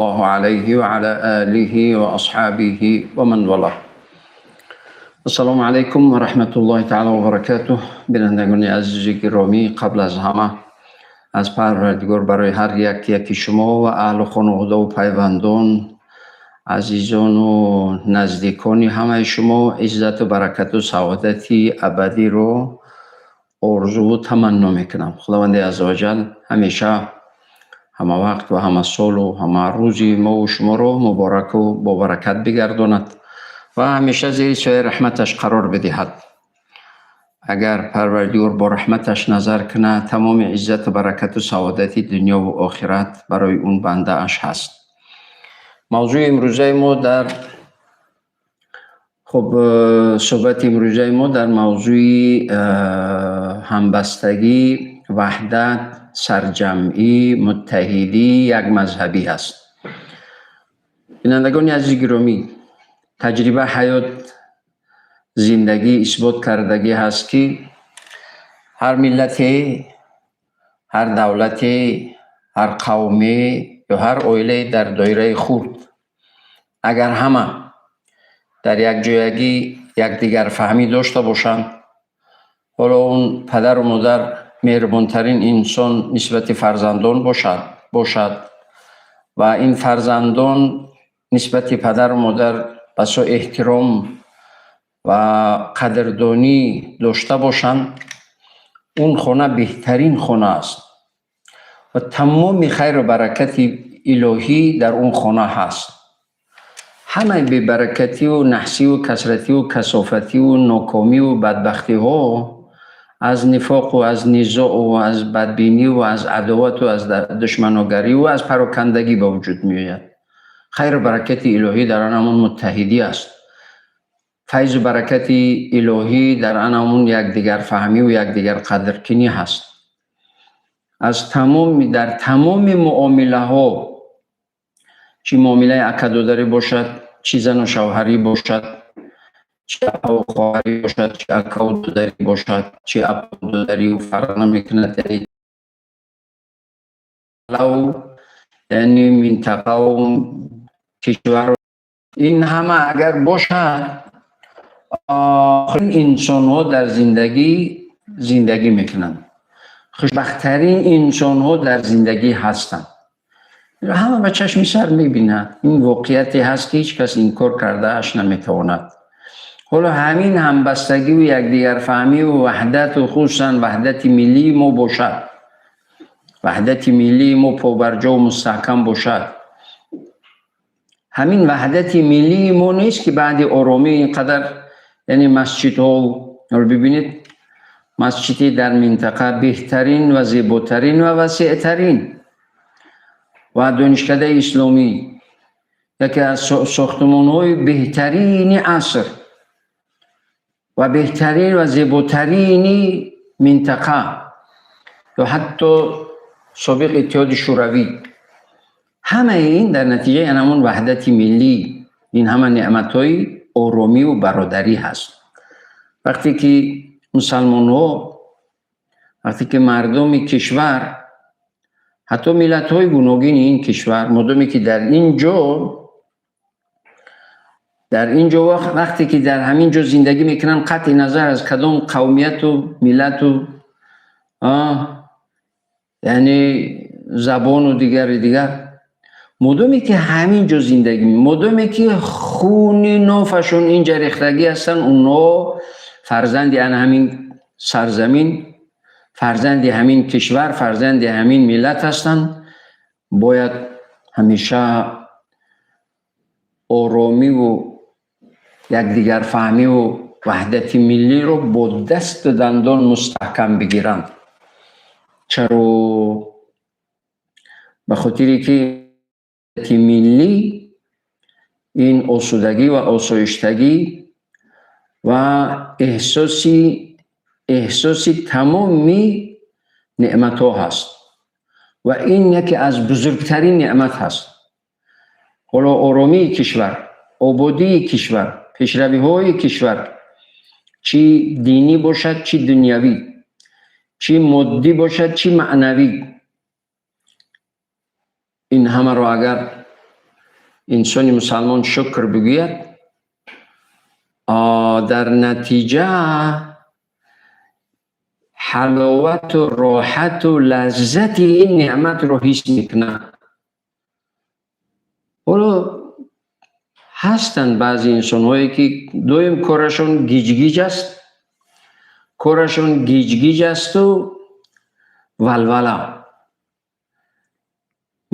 الله عليه وعلى آله وأصحابه ومن والاه. السلام علیکم و رحمت الله تعالی و برکاته. بینندگان عزیز گرامی، قبل از همه از پروردگار برای هر یک یکی شما و اهل خانواده و پیوندان، عزیزان و نزدیکان همه شما عزت و برکت و سعادت ابدی رو орзу таманно мекунам. Худованди аззаваҷал ҳамеша, ҳама вақт ва ҳама солу ҳама рӯзи мову шуморо мубораку бобаракат бигардонад ва ҳамеша зери сояи раҳматаш қарор бидиҳад. Агар Парвардигор бо раҳматаш назар кунад, тамоми иззату баракату саодати дунёву охират барои он бандааш ҳаст. Мавзӯи имрӯзаи мо дар хуб, суҳбати имрӯзаи мо дар мавзӯи ҳамбастагӣ, ваҳдат, сарҷамъӣ, муттаҳидӣ, якмазҳабӣ ҳаст. Бинандагони азизи гиромӣ, таҷриба, ҳаёт, зиндагӣ исбот кардагӣ ҳаст, ки ҳар миллате, ҳар давлате, ҳар қавме ё ҳар оилае дар доираи хурд агар ҳама дар якҷоягӣ якдигарфаҳмӣ дошта бошанд, ҳоло он падару модар меҳрубонтарин инсон нисбати фарзандон бошад ва ин фарзандон нисбати падару модар басо эҳтиром ва қадрдонӣ дошта бошанд, он хона беҳтарин хона аст ва тамоми хайру баракати илоҳӣ дар он хона ҳаст. Ҳамаи бебаракативу наҳсиву касративу касофативу нокомиву бадбахтиҳо аз нифоқу аз низоу аз бадбиниву аз адовату аз душманогариву аз парокандагӣ ба вуҷуд меояд. Хайру баракати илоҳӣ дар ан ҳамон муттаҳидӣ аст. Файзу баракати илоҳӣ дар ан ҳамон якдигарфаҳмиву якдигарқадркунӣ ҳаст. Аз тамоми дар тамоми муомилаҳо, чӣ муомилаи акадодарӣ бошад, чӣ зану шавҳарӣ бошад, чӣ апаву хоҳарӣ бошад, чӣ акаву додарӣ бошад, чӣ апаву додарию, фарқ намекунад, яъне минтақаву кишвар, ин ҳама агар бошад, инсонҳо дар зиндагӣ зиндагӣ мекунанд, хушбахттарин инсонҳо дар зиндагӣ ҳастанд. Ҳама ба чашми сар мебинад. Ин воқеияте ҳаст, ки ҳеҷ кас инкор кардааш наметавонад. Ҳоло ҳамин ҳамбастагиву якдигарфаҳмиву ваҳдату, хусусан ваҳдати миллии мо бошад, ваҳдати миллии мо побарҷову мустаҳкам бошад. Ҳамин ваҳдати миллии мо нест, ки баъди оромӣ ин қадар, яъне масҷидҳо бибинед, масҷиди дар минтақа беҳтарин ва зеботарин ва васеътарин ва Донишкадаи исломӣ, яке аз сохтмонҳои беҳтарини аср ва беҳтарин ва зеботарини минтақа ё ҳатто собиқ Иттиҳоди Шӯравӣ. Ҳамаи ин дар натиҷаи ҳамон ваҳдати миллӣ, ин ҳама неъматҳои оромиву бародарӣ ҳаст. Вақте ки мусалмонҳо, вақте ки мардуми кишвар, ҳатто миллатҳои гуногини ин кишвар, модоме ки дар ин ҷо, вақте ки дар ҳамин ҷо зиндагӣ мекунанд, қатъи назар аз кадом қавмияту миллату, яъне забону дигари дигар, модоме ки ҳамин ҷо зиндагӣ, модоме ки хуни нофашон инҷа рехтагӣ ҳастанд, онҳо фарзанди ана ҳамин сарзамин, фарзанди ҳамин кишвар, фарзанди ҳамин миллат ҳастанд. Бояд ҳамеша оромиву якдигарфаҳмиву ваҳдати миллиро бо дасту дандон мустаҳкам бигиранд. Чаро? Ба хотире ки миллӣ ин осудагӣ ва осоиштагӣ ва эҳсоси тамоми неъматҳо ҳаст ва ин яке аз бузургтарин неъмат ҳаст. Ҳоло оромии кишвар, ободии кишвар, пешравиҳои кишвар, чӣ динӣ бошад, чӣ дунявӣ, чӣ моддӣ бошад, чӣ маънавӣ, ин ҳамаро агар Инсони мусалмон шукр бигӯяд, дар натиҷа ҳаловату роҳату лаззати ин неъматро ҳис мекунад. Ҳоло ҳастанд баъзе инсонҳое, ки доим корашон гиҷгиҷ аст, корашон гиҷгиҷ асту валвала,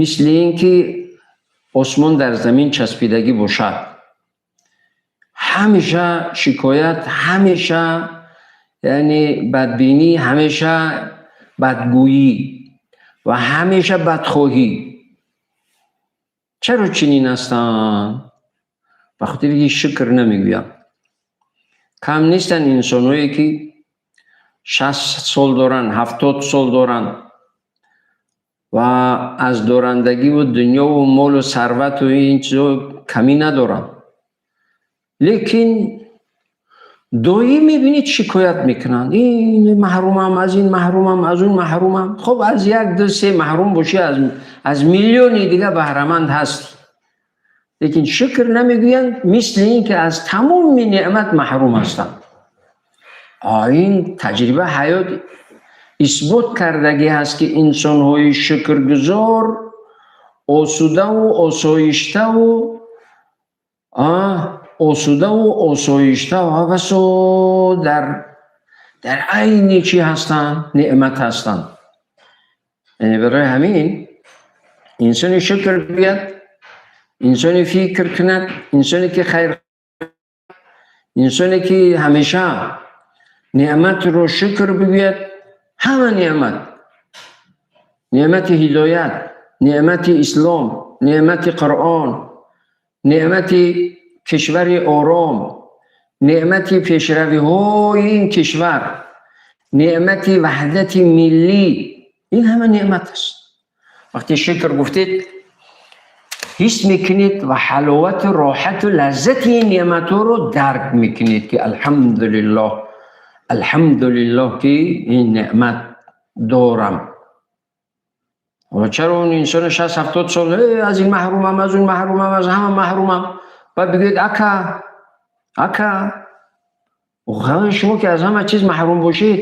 мисли ин ки осмон дар замин часпидагӣ бошад. Ҳамеша шикоят, ҳамеша, яъне, бадбинӣ, ҳамеша бадгӯӣ ва ҳамеша бадхоҳӣ. Чаро чунин ҳастанд? Ба хотире ки шукр намегӯянд. Кам нестанд инсонҳое, ки 60 сол доранд, 70 сол доранд ва аз дорандагиву дунёву молу сарвату ин чизо камӣ надоранд, лекин доим мебинед, шикоят мекунанд: ин маҳрумам, аз ин маҳрумам, аз он маҳрумам. Хоб, аз як, ду, се маҳрум бошӣ, аз миллиони дига баҳраманд ҳастӣ, лекин шукр намегӯянд, мисли ин ки аз тамоми неъмат маҳрум ҳастанд. Ин таҷриба ҳаёт исбот кардагӣ ҳаст, ки инсонҳои шукргузор осудаву осоишта ва басо дар айни чӣ ҳастанд? Неъмат ҳастанд. Яъне, барои ҳамин инсони шукр гӯяд, инсоне фикр кунад, инсоне ки хайр, инсоне ки ҳамеша неъматро шукр бигӯяд, ҳама неъмат: неъмати ҳидоят, неъмати ислом, неъмати Қуръон, неъмати кишвари ором, неъмати пешравиҳои ин кишвар, неъмати ваҳдати миллӣ, ин ҳама неъмат аст. Вақте шукр гуфтед, ҳис мекунед ва ҳаловату роҳату лаззати ин неъматҳоро дарк мекунед, ки алҳамдулиллоҳ, алҳамдулиллоҳ, ки ин неъмат дорам. Ва чаро он инсони 60-70 сол аз ин маҳрумам, аз он маҳрумам, аз ҳама маҳрумам? Баъд бигӯед: «Ака, ака, шумо ки аз ҳама чиз маҳрум бошед».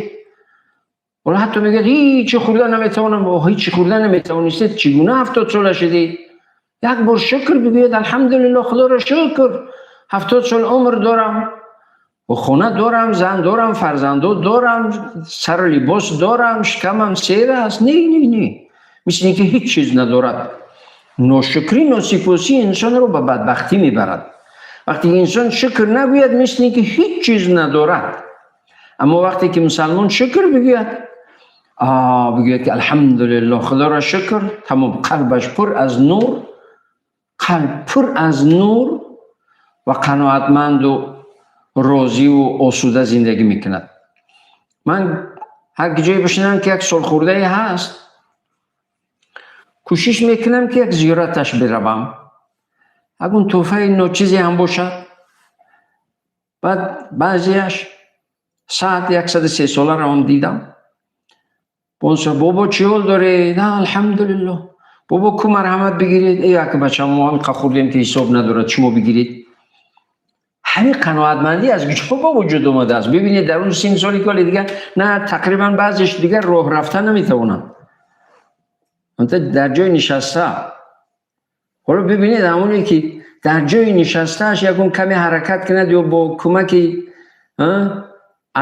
Ҳоло ҳатто мегӯяд: «Ҳичи хӯрда наметавонам». Ҳичи хӯрда наметавонистед, чӣ гуна 70 сола шудед? Як бор шукр бигӯед: «Алҳамдулиллоҳ, Худоро шукр, 70 сол умр дорам, хона дорам, зан дорам, фарзандо дорам, сару либос дорам, шикамам сер аст». Не, не, не, мисли ин ки ҳеҷ чиз надорад. Ношукрӣ, носипосӣ инсонро ба бадбахтӣ мебарад. Вақте ки инсон шукр нагӯяд, мисли ин ки ҳеҷ чиз надорад. Аммо вақте ки мусалмон шукр бигӯяд, бигӯяд ки алҳамдулиллоҳ, Худоро шукр, тамом, қалбаш пур аз нур, қалб пур аз нур ва қаноатманду розиву осуда зиндагӣ мекунад. Ман ҳар ҷое бишинам, ки як солхӯрдае ҳаст, кӯшиш мекунам, ки як зиёраташ биравам, ягон тӯҳфаи ночизе ҳам бошад. Баъд баъзеяш 100, 103 соларо ҳам дидам. «Бобо, чӣ ҳол доред?» «Алҳамдулиллоҳ». «Бобо, ку, марҳамат, бигиред». «Э, як бача, мо ҳамқа хӯрдем, ки ҳисоб надорад, шумо бигиред». Ҳамин қаноатмандӣ аз куҷо ба вуҷуд омадааст? Бибинед, дар он син соли ки ҳоле дигар на, тақрибан баъзеш дигар роҳ рафта наметавонанд, дар ҷои нишаста. Ҳоло бибинед, ҳамоне ки дар ҷои нишастааш ягон каме ҳаракат кунад ё бо кӯмаки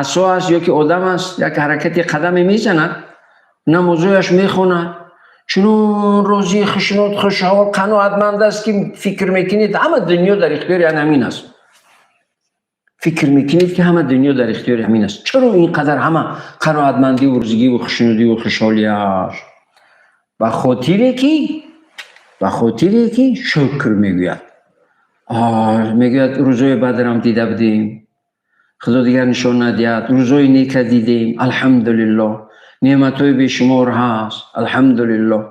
асо аст ё ки одам аст, як ҳаракати қадаме мезанад, намозояш мехонад, чунон розӣ, хушнуд, хушҳол, қаноатманд аст, ки фикр мекунед, ҳама дунё дар ихтиёри ҳамин аст. Фикр мекунед, ки ҳама дунё дар ихтиёри ҳамин аст. Чаро ин қадар ҳама қаноатмандиву рӯзигиву хушнудиву хушҳолиаш? Ба хотире ки шукр мегӯяд. Мегӯяд: «Рӯзои бадрам дида будем, Худо дигар нишон надиҳад, рӯзои нека дидем, алҳамдулиллоҳ, неъматҳои бешумор ҳаст, алҳамдулиллоҳ».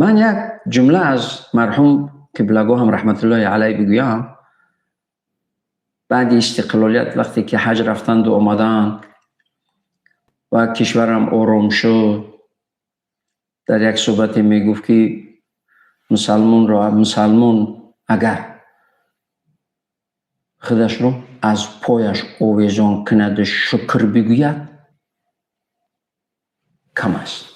Ман як ҷумла аз марҳум қиблагоҳам, раҳматуллоҳи алайҳ, бигӯям. Баъди истиқлолият, вақте ки ҳаҷ рафтанду омаданд ва кишварам ором шуд, дар як суҳбате мегуфт, ки Мусалмонро, мусалмон агар худашро аз пояш овезон кунаду шукр бигӯяд, кам аст.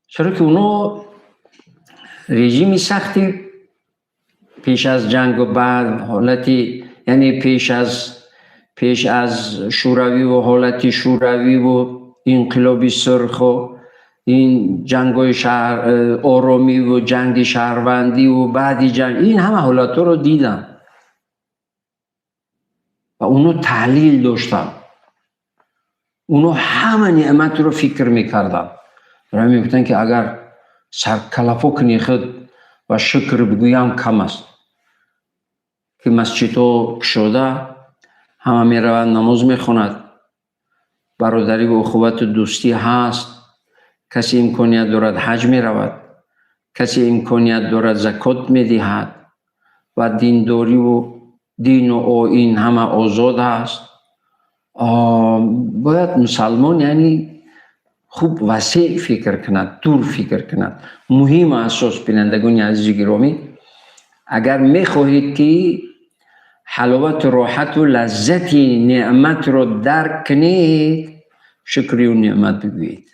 Чаро ки оно режими сахти пеш аз ҷангу баъд, ҳолати, яъне пеш аз Шӯравиву ҳолати Шӯравиву Инқилоби Сурху ин ҷангҳои шаҳр, оромиву ҷанги шаҳрвандиву баъди ҷанг, ин ҳама ҳолатҳоро диданд ва оно таҳлил доштанд. Оно ҳама неъматро фикр мекарданд. Барои мегуфтанд, ки агар саркалафо кунӣ худ ва шукр бигӯям, кам аст, ки масҷидҳо кушода, ҳама мераванд, намоз мехонад, бародариву ухувату дӯстӣ ҳаст, касе имконият дорад, ҳаҷ меравад, касе имконият дорад, закот медиҳад ва диндориву дину оин ҳама озод аст. Бояд мусалмон, яъне, хуб васеъ фикр кунад, дур фикр кунад. Муҳиму асос, бинандагони азизи гиромӣ, агар мехоҳед, ки ҳаловату роҳату лаззати неъматро дарк кунед, шукри он неъмат бигӯед.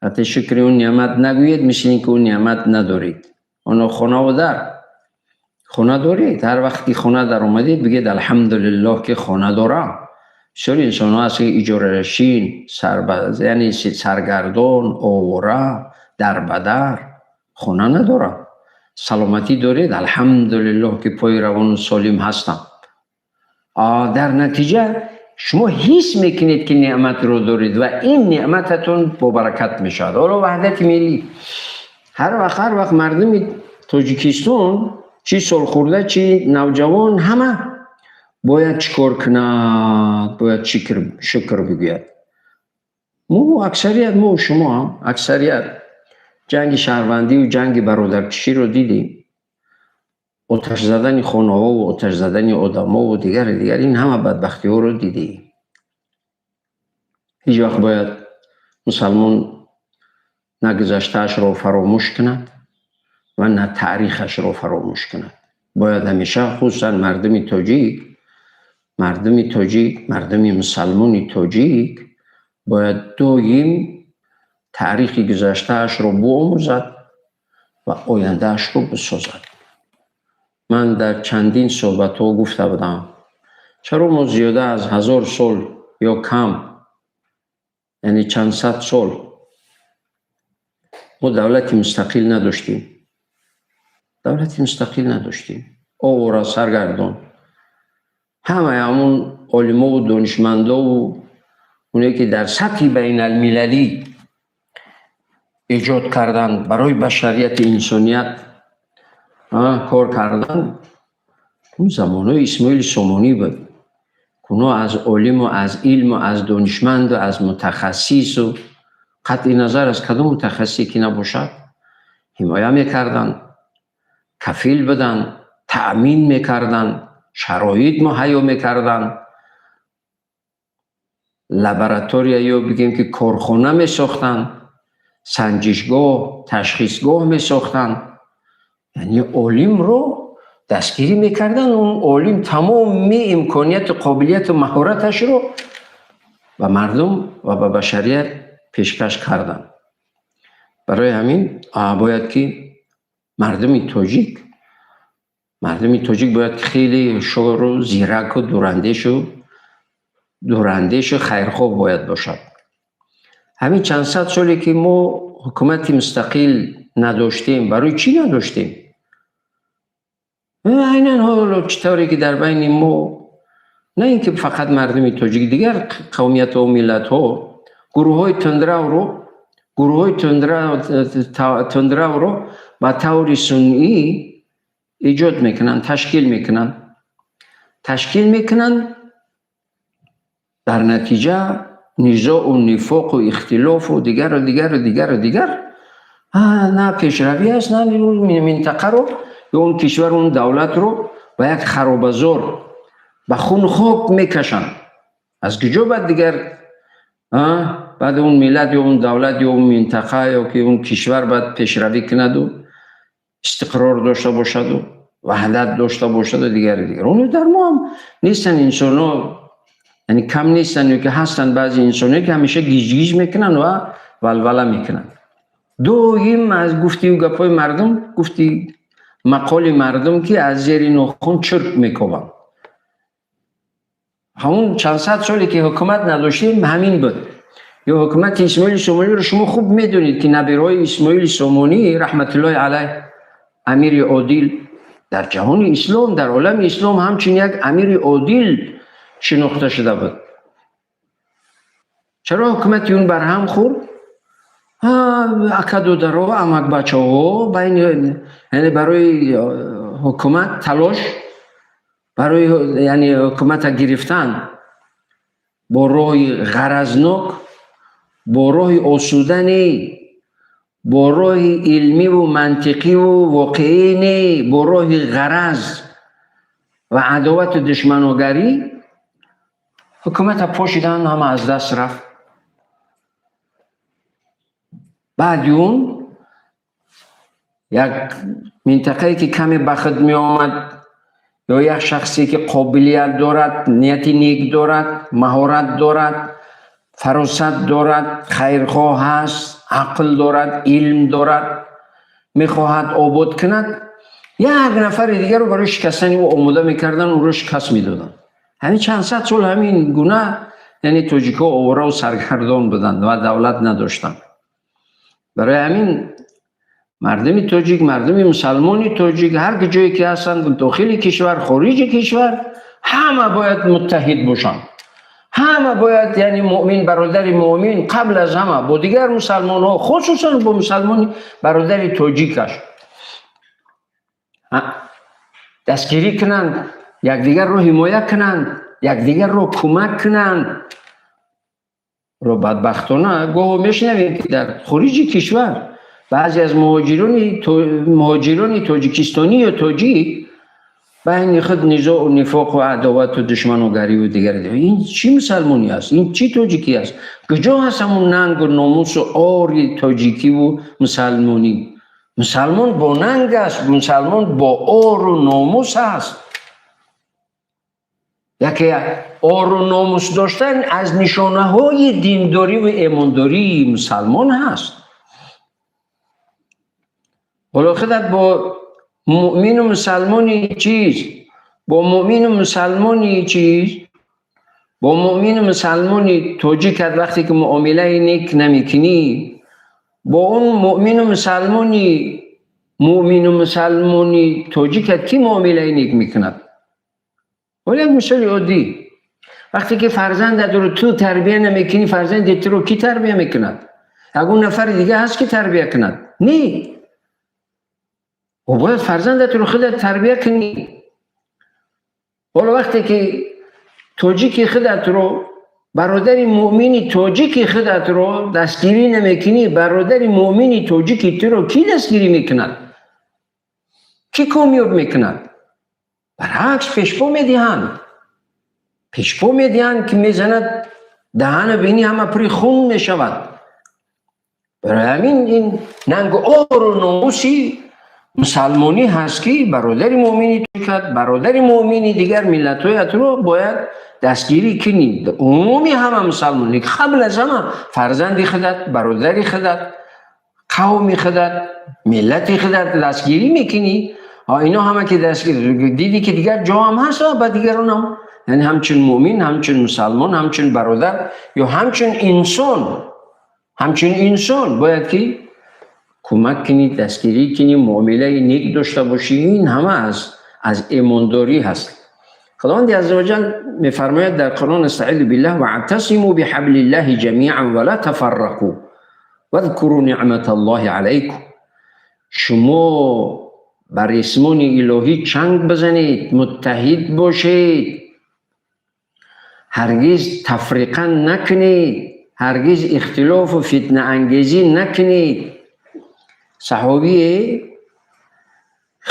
Ҳатто шукри он неъмат нагӯед, мисли ин ки он неъмат надоред. Оно хонаву дар хона доред, ҳар вақт ки хона даромадед, бигӯед: «Алҳамдулиллоҳ, ки хона дорам». Бисёри инсонҳо ҳаст, ки иҷоранишин, яъне саргардон, овора, дарбадар, хона надорам. Саломатӣ доред, алҳамдулиллоҳ, ки пои равону солим ҳастам. Дар натиҷа шумо ҳис мекунед, ки неъматро доред, ва ин неъмататон бобаракат мешавад. Ҳоло ваҳдати миллӣ, ҳар вақт мардуми Тоҷикистон, чӣ солхӯрда, чӣ навҷавон, ҳама бояд чӣ кор кунад? Бояд шукр бигӯяд. Мо аксарият, мо шумо ҳам аксарият ҷанги шаҳрвандию ҷанги бародаркуширо дидем, оташ задани хонаҳову оташ задани одамову дигару дигар, ин ҳама бадбахтиҳоро дидем. Ҳеҷ вақт бояд мусалмон на гузаштаашро фаромӯш кунад ва на таърихашро фаромӯш кунад. Бояд ҳамеша, хусусан мардуми тоҷик, мардуми тоҷик, мардуми мусалмони тоҷик бояд доим таърихи гузаштаашро биомӯзад ва ояндаашро бисозад. Ман дар чандин суҳбатҳо гуфта будам, чаро мо зиёда аз 1000 сол ё кам, яъне чанд сад сол, мо давлати мустақил надоштем? Давлати мустақил надоштем, овора, саргардон. Ҳамаи ҳамун олимову донишмандову оне, ки дар сатҳи байналмилалӣ эҷод карданд, барои башарияти инсоният кор карданд, он замонҳои Исмоили Сомонӣ буд. Оно аз олиму аз илму аз донишманду аз мутахассису, қатъи назар аз кадом мутахассисе ки набошад, ҳимоя мекарданд, кафил буданд, таъмин мекарданд, шароит муҳайё мекарданд, лаборатория ё бигем, ки корхона месохтанд, санҷишгоҳ, ташхисгоҳ месохтанд, яъне олимро дастгирӣ мекарданд. Он олим тамоми имконияту қобилияту маҳораташро ба мардум ва ба башарият пешкаш карданд. Барои ҳамин бояд ки мардуми тоҷик бояд хеле ҳушёру зираку дурандешу хайрхоҳ бояд бошад. Ҳамин чанд сад соле, ки мо ҳукумати мустақил надоштем, барои чӣ надоштем? Айнан ҳоло чӣ тавре ки дар байни мо, на ин ки фақат мардуми тоҷик, дигар қавмиятҳо, миллатҳо, гурӯҳҳои тундравро ба таври сунъӣ эҷод мекунанд, ташкил мекунанд. Дар натиҷа низоу нифоқу ихтилофу дигару дигару дигару дигар, на пешравӣ аст, на минтақаро ё он кишвар, он давлатро ба як харобазор, ба хуну хок мекашанд. Аз куҷо баъд дигар Баъд он миллат ё он давлат ё он минтақа ё ки он кишвар бояд пешравӣ кунаду истиқрор дошта бошаду ваҳдат дошта бошаду дигари дигар. Оно дар мо ҳам нестанд инсонҳо, яъне кам нестанд ё ки ҳастанд баъзе инсонҳое, ки ҳамеша гиҷгиҷ мекунанд ва валвала мекунанд. Доим аз гуфтию гапҳои мардум, гуфти мақоли мардум, ки аз зери нохун чирк мекобанд. Ҳамун чанд сад соле ки ҳукумат надоштем, ҳамин буд. Ё ҳукумати Исмоили Сомониро шумо хуб медонед, ки набираҳои Исмоили Сомонӣ, раҳматуллоҳи алайҳ, амири одил дар ҷаҳони ислом, дар олами ислом ҳамчун як амири одил шинохта шуда буд. Чаро ҳукумати он барҳам хӯрд? Акадодаро, амакбачаҳо байни, яъне барои ҳукумат талош, барои, яъне, ҳукумата гирифтан бо роҳи ғаразнок, бо роҳи осуда не, бо роҳи илмиву мантиқиву воқеӣ не, бо роҳи ғараз ва адовату душманогарӣ ҳукумата пошидан, ҳама аз даст рафт. Баъди он як минтақае ки каме ба худ меомад ё як шахсе ки қобилият дорад, нияти нек дорад, маҳорат дорад, фаросат дорад, хайрхоҳ ҳаст, ақл дорад, илм дорад, мехоҳад обод кунад, як нафари дигарро барои шикастани ӯ омода мекарданд, ӯро шикаст медоданд. Ҳамин чанд сад сол ҳамин гуна, яъне, тоҷикҳо овораву саргардон буданд ва давлат надоштанд. Барои ҳамин мардуми тоҷик, мардуми мусалмони тоҷик ҳар ҷое ки ҳастанд, дохили кишвар, хориҷи кишвар, ҳама бояд муттаҳид бошанд. Ҳама бояд, яъне, муъмин бародари муъмин қабл аз ҳама бо дигар мусалмонҳо, хусусан бо мусалмони бародари тоҷикаш дастгирӣ кунанд, якдигарро ҳимоя кунанд, якдигарро кӯмак кунанд. Ро бадбахтона гоҳо мешунавем, ки дар хориҷи кишвар баъзе аз муҳоҷирони тоҷикистонӣ ё тоҷик байни худ низоъу нифоқу адовату душманугариву дигар. Ин чӣ мусалмонӣ аст? Ин чӣ тоҷикӣ аст? Куҷо ҳаст ҳамун нангу номусу ори тоҷикиву мусалмонӣ? Мусалмон бо нанг аст, мусалмон бо ору номус аст. Яке ору номус доштан аз нишонаҳои диндориву эмондории мусалмон ҳаст. Ҳоло худат бо муъмину мусалмони чиз, бо муъмину мусалмони чиз, бо муъмину мусалмони тоҷикат вақте ки муомилаи нек намекунӣ, бо он муъмину мусалмони тоҷикат кӣ муомилаи нек мекунад? Ҳоло як мисоли оддӣ: вақте ки фарзандатро ту тарбия намекунӣ, фарзанди туро кӣ тарбия мекунад? Ягон нафари дига ҳаст, ки тарбия кунад? Не, ӯ бояд фарзандатро худат тарбия кунӣ. Ҳоло вақте ки тоҷики худатро, бародари муъмини тоҷики худатро дастгирӣ намекунӣ, бародари муъмини тоҷики туро кӣ дастгирӣ мекунад, кӣ комёб мекунад? Баръакс, пешпо медиҳанд, пешпо медиҳанд, ки мезанад даҳана бинӣ, ҳама пури хун мешавад. Барои ҳамин ин нангу ору номуси мусалмонӣ ҳаст, ки бародари муъмини тоҷикат, бародари муъмини дигар миллатҳоятро бояд дастгирӣ кунӣ. Умуми ҳама мусалмон, қабл аз ҳама фарзанди худат, бародари худат, қавми худат, миллати худат дастгирӣ мекунӣ. Ино ҳама ки дастгир дидӣ, ки дигар ҷо ҳам ҳаст, ба дигаронам, яъне, ҳамчун муъмин, ҳамчун мусалмон, ҳамчун бародар ё ҳамчун инсон, ҳамчун инсон бояд ки кӯмак кунӣ, дастгирӣ кунӣ, муомилаи нек дошта бошӣ. Ин ҳама аз эмондорӣ ҳаст. Худованди азза ваҷал мефармояд дар Қуръон: أستعيذ بالله، واعتصموا بحبل الله جميعا ولا تفرقوا واذكروا نعمة الله عليكم. Шумо ба ресмони илоҳӣ чанг бизанед, муттаҳид бошед, ҳаргиз тафриқа накунед, ҳаргиз ихтилофу фитнаангезӣ накунед. Саҳобие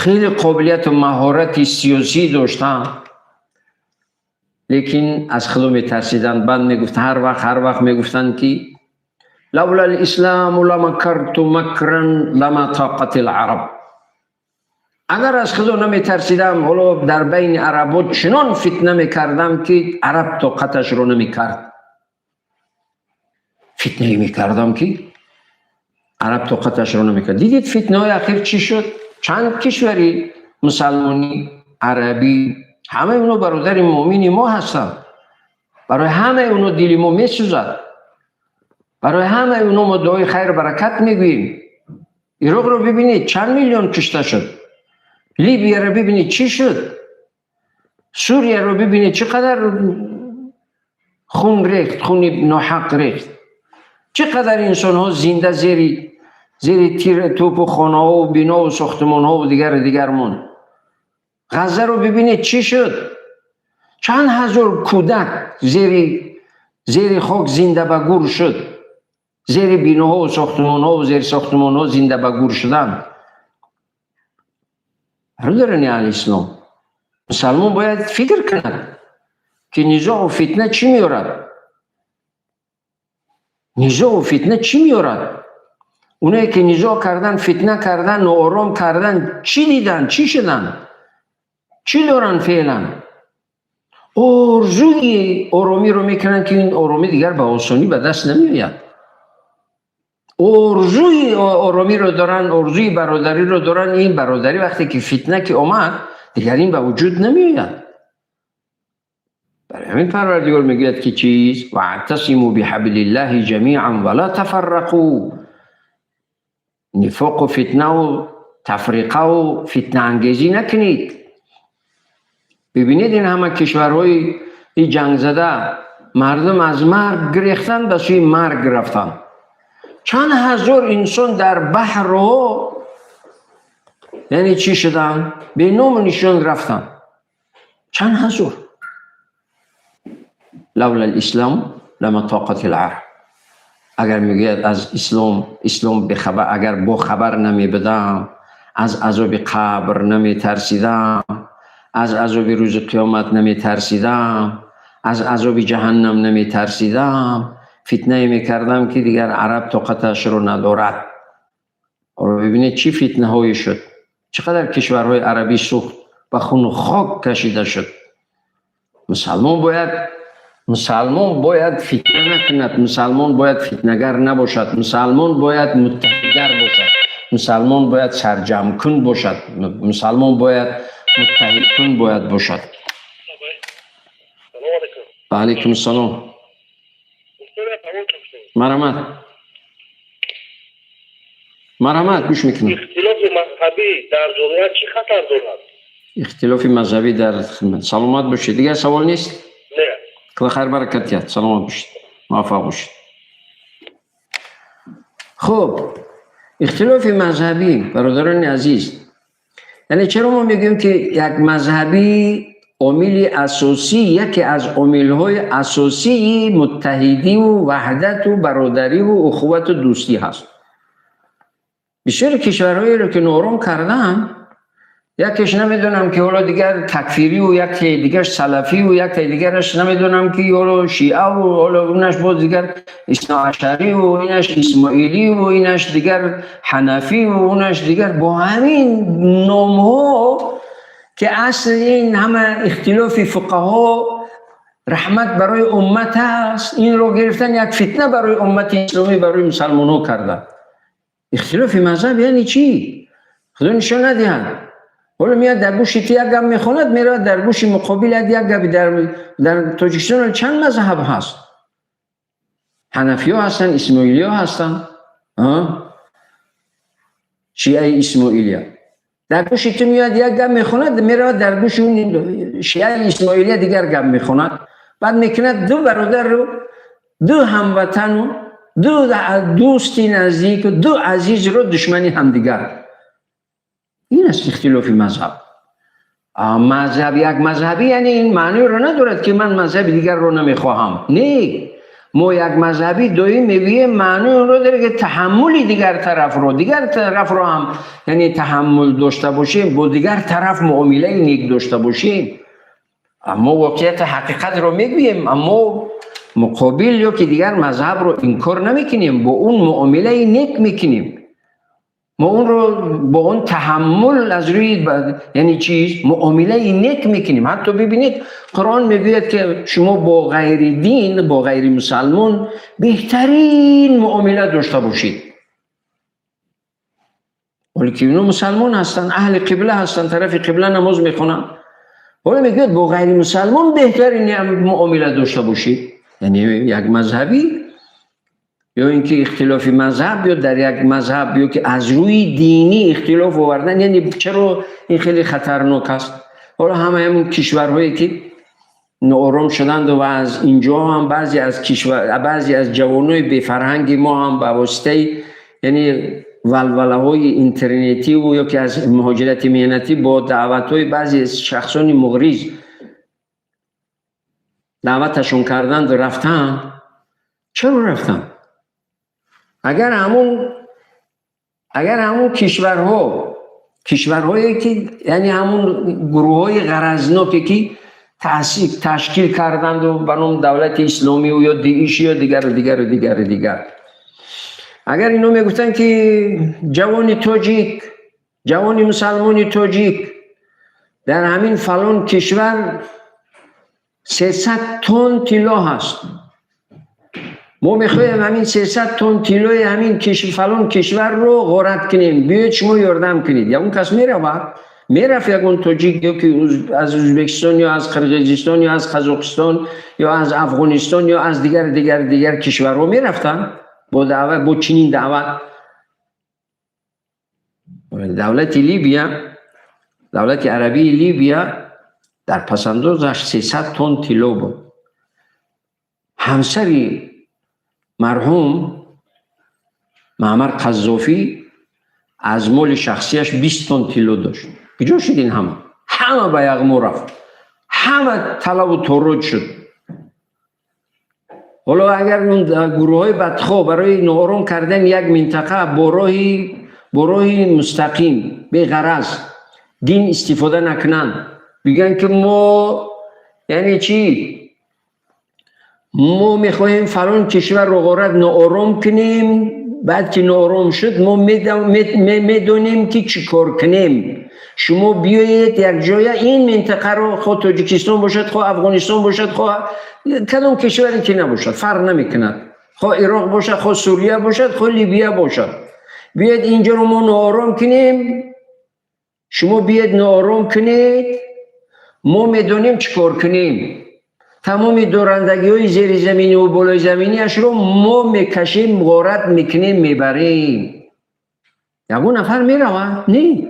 хеле қобилияту маҳорати сиёсӣ доштанд, лекин аз худо метарсиданд. Баъд мегуфт, ҳар вақт мегуфтанд, ки لولا الإسلام لمكرت مكرا لما طاقت العرب. Агар аз Худо наметарсидам, ҳоло дар байни арабо чунон фитна мекардам, ки араб тоқаташро намекард. Фитнае мекардам, ки араб тоқаташро намекард. Дидед, фитнаҳои ахир чӣ шуд? Чанд кишвари мусалмонӣ, арабӣ, ҳамаи оно бародари муъмини мо ҳастанд. Барои ҳамаи оно дили мо месӯзад, барои ҳамаи оно мо дуои хайру баракат мегӯем. Ироқро бибинед, чанд миллион кушта шуд. Либияро бибинед, чӣ шуд. Сурияро бибинед, чӣ қадар хун рехт, хуни ноҳақ рехт, чӣ қадар инсонҳо зинда зери тир тӯпу хонаҳову бинову сохтмонҳову дигару дигар монд. Ғаззаро бибинед, чӣ шуд. Чанд ҳазор кӯдак зери хок зинда ба гур шуд, зери биноҳову сохтмонҳову зери сохтмонҳо зинда ба гур шуданд. Бародарони аҳли ислом, мусалмон бояд фикр кунад, ки низоъу фитна чӣ меорад, низоъу фитна чӣ меорад. Онае ки низоъ кардан, фитна кардан, ноором кардан, чӣ диданд, чӣ шуданд, чӣ доранд феълан? Орзуи оромиро мекунанд, ки ин оромӣ дигар ба осонӣ ба даст намеояд. Орзуи оромиро доранд, орзуи бародариро доранд. Ин бародарӣ, вақте ки фитна ки омад, дигар ин ба вуҷуд намеояд. Барои ҳамин Парвардигор мегӯяд, ки чиз: واعتصموا بحبل الله جميعا ولا تفرقوا. Нифоқу фитнаву тафриқаву фитнаангезӣ накунед. Бибинед, ин ҳама кишварҳои ҷангзада, мардум аз марг гирехтан, ба сӯи марг рафтанд. Чанд ҳазор инсон дар баҳрҳо, яъне чӣ шуданд, беному нишон рафтанд, чанд ҳазор. لولا الإسلام لما طاقت العرب. Агар, мегӯяд, аз ислом бехабар, агар бохабар намебудам, аз азоби қабр наметарсидам, аз азоби рӯзи қиёмат наметарсидам, аз азоби ҷаҳаннам наметарсидам, фитнае мекардам, ки дигар араб тоқаташро надорад. Ҳоло бибинед, чӣ фитнаҳое шуд, чӣ қадар кишварҳои арабӣ сӯхт, ба хуну хок кашида шуд. Мусалмон бояд фитна накунад, мусалмон бояд фитнагар набошад, мусалмон бояд муттаҳидгар бошад, мусалмон бояд сарҷамкун бошад, мусалмон бояд муттаҳидкун бояд бошад. Ва алайкум ассалом. Марҳамат, марҳамат, гӯш мекунам. Ихтилофи мазҳабӣ дар ҷомеа чӣ хатар дорад? Ихтилофи мазҳабӣ дар хидмат. Саломат бошед. Дигар савол нест? Не. Худо хайр баракат диҳад. Саломат бошед, муваффақ бошед. Хуб, ихтилофи мазҳабӣ, бародарони азиз, яъне чаро мо мегӯем, ки як мазҳабӣ омили асосӣ, яке аз омилҳои асосии муттаҳидиву ваҳдату бародариву ухувату дӯстӣ ҳаст? Бисёри кишварҳоеро ки ноором карданд, якеш намедонам, ки ҳоло дигар такфириву, яке дигарш салафиву, яке дигараш намедонам, ки ҳоло шиаву, ҳоло унаш боз дигар исноашариву, инаш исмоиливу, инаш дигар ҳанафиву, унаш дигар, бо ҳамин номҳо, ки асл ин ҳама ихтилофи фуқаҳо раҳмат барои уммат аст, инро гирифтан, як фитна барои уммати исломӣ, барои мусалмонҳо карданд. Ихтилофи мазҳаб яъне чӣ? Худо нишон надиҳад. Ҳоло меяд, дар гӯши ту як гап мехонад, меравад, дар гӯши муқобил як габи. Дар Тоҷикистон чанд мазҳаб ҳаст? Ҳанафиё ҳастанд, исмоилиё ҳастанд, шиаи исмоилия. Дар гӯши ту меояд, як гап мехонад, меравад, дар гӯши шиаи исмоилия дигар гап мехонад. Баъд мекунад ду бародару, ду ҳамватану, ду дӯсти наздику, ду азизро душмани ҳамдигар. Ин аст ихтилофи мазҳаб. Мазҳаб, як мазҳабӣ яъне ин маъниро надорад, ки ман мазҳаби дигарро намехоҳам. Не, мо як мазҳабӣ доим мегӯем, маънои онро дорад, ки таҳаммули дигар тарафро ҳам, яъне таҳаммул дошта бошем, бо дигар тараф муомилаи нек дошта бошем. Аммо воқеияти ҳақиқатро мегӯем, аммо Муқобил ё ки дигар мазҳабро инкор намекунем, бо он муомилаи нек мекунем. Мо онро бо он таҳаммул аз рӯи, яъне чиз, муомилаи нек мекунем. Ҳатто бибинед, Қуръон мегӯяд, ки шумо бо ғайри дин, бо ғайри мусалмон беҳтарин муомила дошта бошед. Ҳоле ки инҳо мусалмон ҳастанд, аҳли қибла ҳастанд, тарафи қибла намоз мехонанд. Ҳоло мегӯяд бо ғайри мусалмон беҳтарин муомила дошта бошед. Яъне як мазҳабӣ ё ин ки ихтилофи мазҳаб ё дар як мазҳаб ё ки аз рӯи динӣ ихтилоф овардан, яъне чаро ин хеле хатарнок аст? Ҳоло ҳамаи ҳамон кишварҳое ки ноором шуданд ва аз инҷо ҳам баъзе аз кишвар, баъзе аз ҷавонои бефарҳанги мо ҳам ба воситаи, яъне валвалаҳои интернетиву ё ки аз муҳоҷирати меҳнатӣ бо даъватҳои баъзе шахсони муғриз даъваташон карданд, рафтанд. Чаро рафтанд? Агар ҳамун кишварҳо, кишварҳое ки, яъне ҳамун гурӯҳҳои ғаразноке ки ташкил карданду ба номи давлати исломию ё ДАИШ ё дигару дигару дигару дигар, агар ино мегуфтанд, ки ҷавони тоҷик, ҷавони мусалмони тоҷик, дар ҳамин фалон кишвар 300 тонн тилло ҳаст, мо мехоҳем ҳамин 300 тонн тиллои ҳамин фалон кишварро ғорат кунем, биёед шумо ёрдам кунед, ягон кас меравад? Мерафт ягон тоҷик ё ки аз Ӯзбекистон ё аз Қирғизистон ё аз Қазоқистон ё аз Афғонистон ё аз дигар дигар дигар кишварҳо мерафтанд бо даъват, бо чунин даъват? Давлати Либия, давлати арабии Либия дар пасандозаш 300 тонн тилло буд. Ҳамсари марҳум Маъмар Қаззофӣ аз моли шахсияш 20 тонн тилло дошт. Куҷо шуд ин ҳама? Ҳама ба яғмо рафт, ҳама талабу торроҷ шуд. Ҳоло агар гурӯҳҳои бадхоҳ барои ноором кардани як минтақа бо роҳи мустақим, беғараз дин истифода накунанд, бигӯянд, ки мо, яъне чӣ, мо мехоҳем фалон кишварро ғорат, ноором кунем, баъд ки ноором шуд, мо медонем, ки чӣ кор кунем, шумо биёед якҷоя ин минтақаро, хоҳ Тоҷикистон бошад, хоҳ Афғонистон бошад, хоҳ кадом кишваре ки набошад, фарқ намекунад, хоҳ Ироқ бошад, хоҳ Сурия бошад, хоҳ Либия бошад, биёед инҷоро мо ноором кунем, шумо биёед ноором кунед, мо медонем чӣ кор кунем, тамоми дорандагиҳои зеризаминиву болоизаминиашро мо мекашем, ғорат мекунем, мебарем, ягон нафар меравад? Не.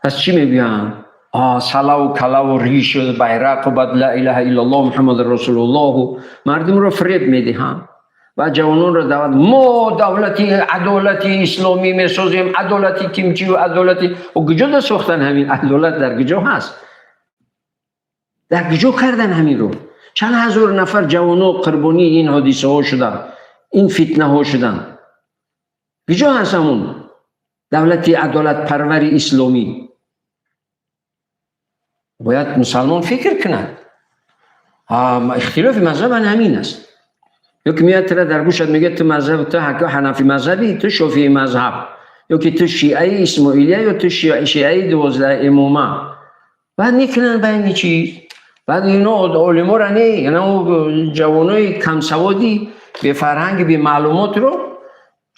Пас чӣ мегӯянд? Салаву калаву ришу байрақу, баъд ла илаҳа иллаллоҳ Муҳаммаду расулуллоҳу, мардумро фиреб медиҳанд ва ҷавононро даъват: мо давлати адолати исломӣ месозем, адолати кимчиву адолати куҷо да сохтан? Ҳамин адолат дар куҷо ҳаст? Дар куҷо кардан ҳаминро? Чанд ҳазор нафар ҷавоно қурбонии ин ҳодисаҳо шуданд, ин фитнаҳо шуданд. Куҷо ҳаст ҳамун давлати адолатпарвари исломӣ? Бояд мусалмон фикр кунад. Ихтилофи мазҳаб ана ҳамин аст. Ё ки меяд, тира дар гӯшат мегӯяд: ту мазҳаб, ту ҳанафи мазҳабӣ, ту шофии мазҳаб, ё ки ту шиаи исмоилия, ё ту шиаи 12 имома. Баъд мекунанд байни чиз. Баъд ино олиморо не, ино ҷавонои камсаводи, бефарҳанги, бемаълумотро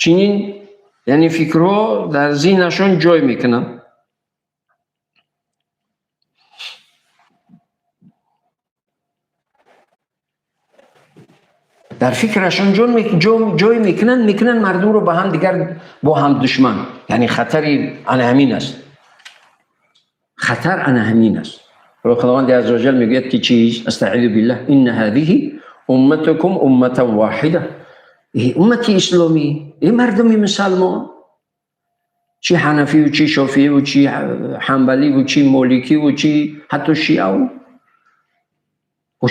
чунин, яъне фикрҳо дар зиҳнашон ҷой мекунанд. Дар фикрашон ҷой мекунанд, мардумро ба ҳам дигар бо ҳам душман. Яъне хатари ана ҳамин аст, хатар ана ҳамин аст. Худованди азза ваҷал мегӯяд, ки чиз? Астаизу биллаҳ: инна ҳазиҳи умматукум умматан воҳида. Эй уммати исломӣ, эй мардуми мусалмон, чи ҳанафию, чи шофииву, чи ҳанбаливу, чи моликиву, чи ҳатто шиаву,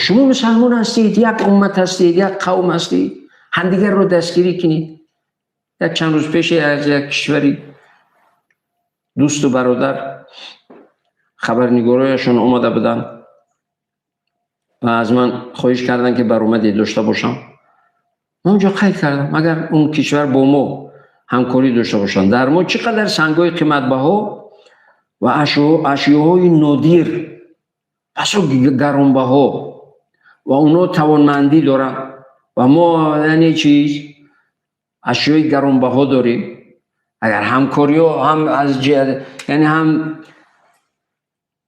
шумо мусалмон ҳастед, як уммат ҳастед, як қавм ҳастед, ҳамдигарро дастгирӣ кунед. Як чанд рӯз пеше аз як кишвари дӯсту бародар хабарнигорояшон омада буданд. Ва аз ман хоҳиш карданд, ки баромаде дошта бошам. Ман онҷо қайд кардам, агар он кишвар бо мо ҳамкорӣ дошта бошанд, дар мо чӣ қадар сангҳои қиматбаҳо ва ашёҳои нодир, басо гаронбаҳо, ва онҳо тавонмандӣ доранд ва мо яъне чиз ашёи гаронбаҳо дорем. Агар ҳамкориҳо ҳам аз ҷиҳат, яъне ҳам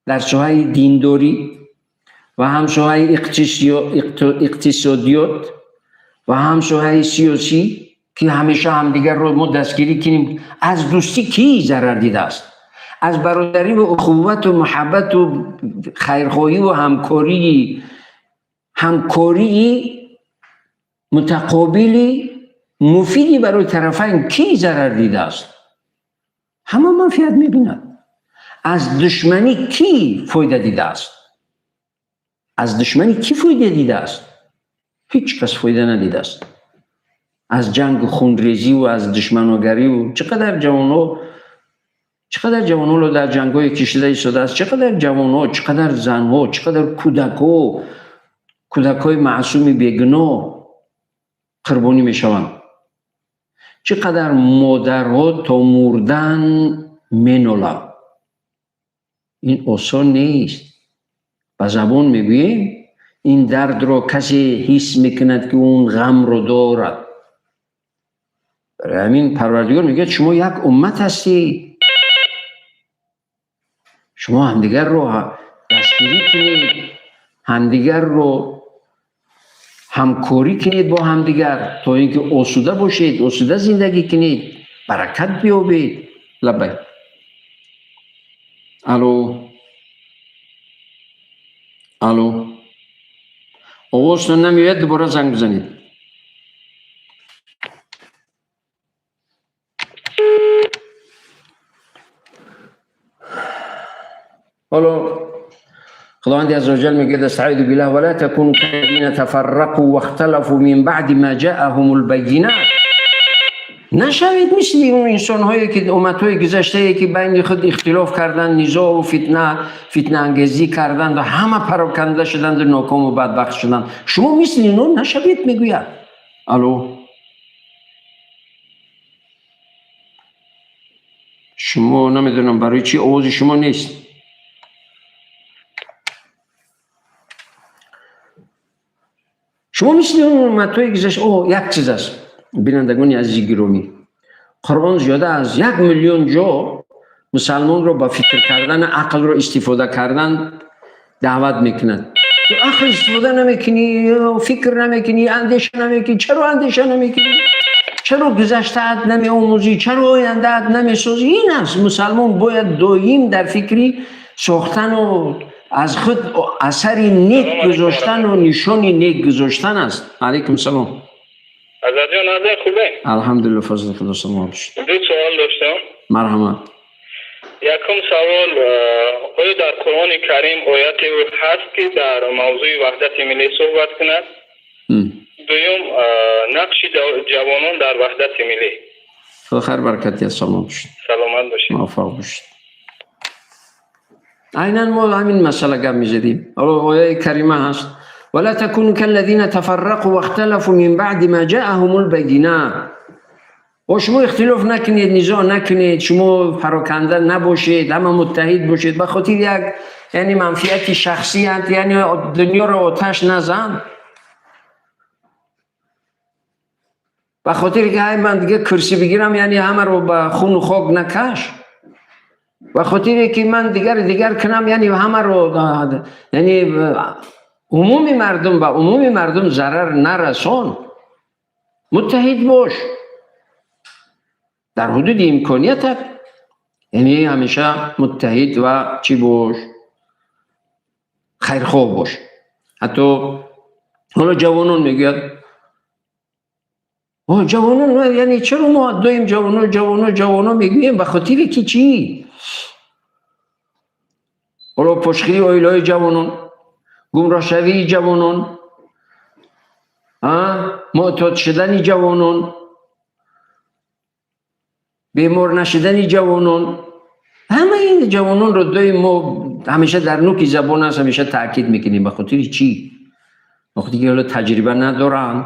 дар соҳаи диндорӣ ва ҳам соҳаи иқтисодиёт ва ҳам соҳаи сиёсӣ, ки ҳамеша ҳамдигарро мо дастгирӣ кунем, аз дӯстӣ кӣ зарар дидааст? Аз бародарӣ ва ухуввату муҳаббату хайрхоҳӣ ва ҳамкории мутақобили муфиди барои тарафайн кӣ зарар дидааст? Ҳама манфиат мебинад. Аз душманӣ кӣ фоида дидааст? Аз душманӣ кӣ фоида дидааст? Ҳеҷ кас фоида надидааст. Аз ҷангу хунрезиву аз душманогариву чӣ қадар ҷавонҳо, чӣ қадар ҷавонҳоро дар ҷангҳое кишида истодааст, чӣ қадар ҷавонҳо, чӣ қадар занҳо, чӣ қадар кӯдакҳо, кӯдакҳои маъсуми бегуноҳ қурбонӣ мешаванд, чӣ қадар модарҳо то мурдан меноланд. Ин осон нест. Ба забон мегӯем, ин дардро касе ҳис мекунад, ки он ғамро дорад. Барои ҳамин Парвардигор мегӯяд, шумо як уммат ҳастед, шумо ҳамдигарро дастгирӣ кунед, ҳамдигарро ҳамкорӣ кунед бо ҳамдигар, то ин ки осуда бошед, осуда зиндагӣ кунед, баракат биёбед. Лаббай. Алло, алло, овозтон намеояд, дубора занг бизанед. Ҳоло Худованди азза ва ҷал мегӯяд: астаизу биллаҳ, ва ла такуну каллазина тафаррақу вахталафу мин баъди ма ҷаъаҳумул байинат. Нашавед мисли он инсонҳое ки умматҳои гузаштае ки байни худ ихтилоф карданд, низоъу фитна, фитнаангезӣ карданд ва ҳама пароканда шуданд ва нокому бадбахт шуданд. Шумо мисли инҳо нашавед, мегӯяд. Алло, шумо намедонам барои чӣ овози шумо нест. Шумо мисли он умматҳои гузашта. О, як чиз аст, бинандагони азизи гиромӣ, Қуръон зиёда аз 1 миллион ҷо мусалмонро ба фикр кардан, ақлро истифода кардан даъват мекунад. Ту ақл истифода намекунӣ, фикр намекунӣ, андеша намекунӣ. Чаро андеша намекунӣ? Чаро гузаштаат намеомӯзӣ? Чаро ояндаат намесозӣ? Ин аст, мусалмон бояд доим дар фикри сохтану аз худ асари нек гузоштану нишони нек гузоштан аст. Алайкум салом. Азарҷон, азар хубе? Алҳамдулилла, фазли Худо, саломат бошед. Ду савол доштам. Марҳамат. Якум савол, оё дар Қуръони Карим ояте ҳаст, ки дар мавзӯи ваҳдати миллӣ суҳбат кунад? Дуюм, нақши ҷавонон дар ваҳдати миллӣ. Худо хайр баракат диҳад, саломат бошед. Саломат бошед. Муваффақ бошед. Айнан мо ҳамин масъала гап мезадем. Ҳоло ояи карима ҳаст: ولا تكونوا كالذين تفرقوا واختلفوا من بعد ما جاءهم البينات. О, шумо ихтилоф накунед, низоъ накунед, шумо пароканда набошед, ҳама муттаҳид бошед. Ба хотири як, яъне манфиати шахсият, яъне дунёро оташ назан. Ба хотире ки ҳай ман дига курсӣ бигирам, яъне ҳамаро ба хуну хок накаш. Ба хотире ки ман дигар дигар кунам, яъне ҳамаро, яъне умуми мардум, ба умуми мардум зарар нарасон. Муттаҳид бош дар ҳудуди имкониятат, яъне ҳамеша муттаҳид ва чӣ бош? Хайрхоҳ бош. Ҳатто ҳоло ҷавонон мегӯяд, о, ҷавонон, яъне чаро мо доим ҷавонон, ҷавонон, ҷавонон мегӯем? Ба хотире ки чӣ? Ҳоло пошхирии оилаҳои ҷавонон, гумроҳшавии ҷавонон, муътод шудани ҷавонон, бемор нашудани ҷавонон, ҳамаи ин ҷавононро доим мо ҳамеша дар нуки забон аст, ҳамеша таъкид мекунем. Ба хотири чӣ? Вақте ки ҳоло таҷриба надоранд,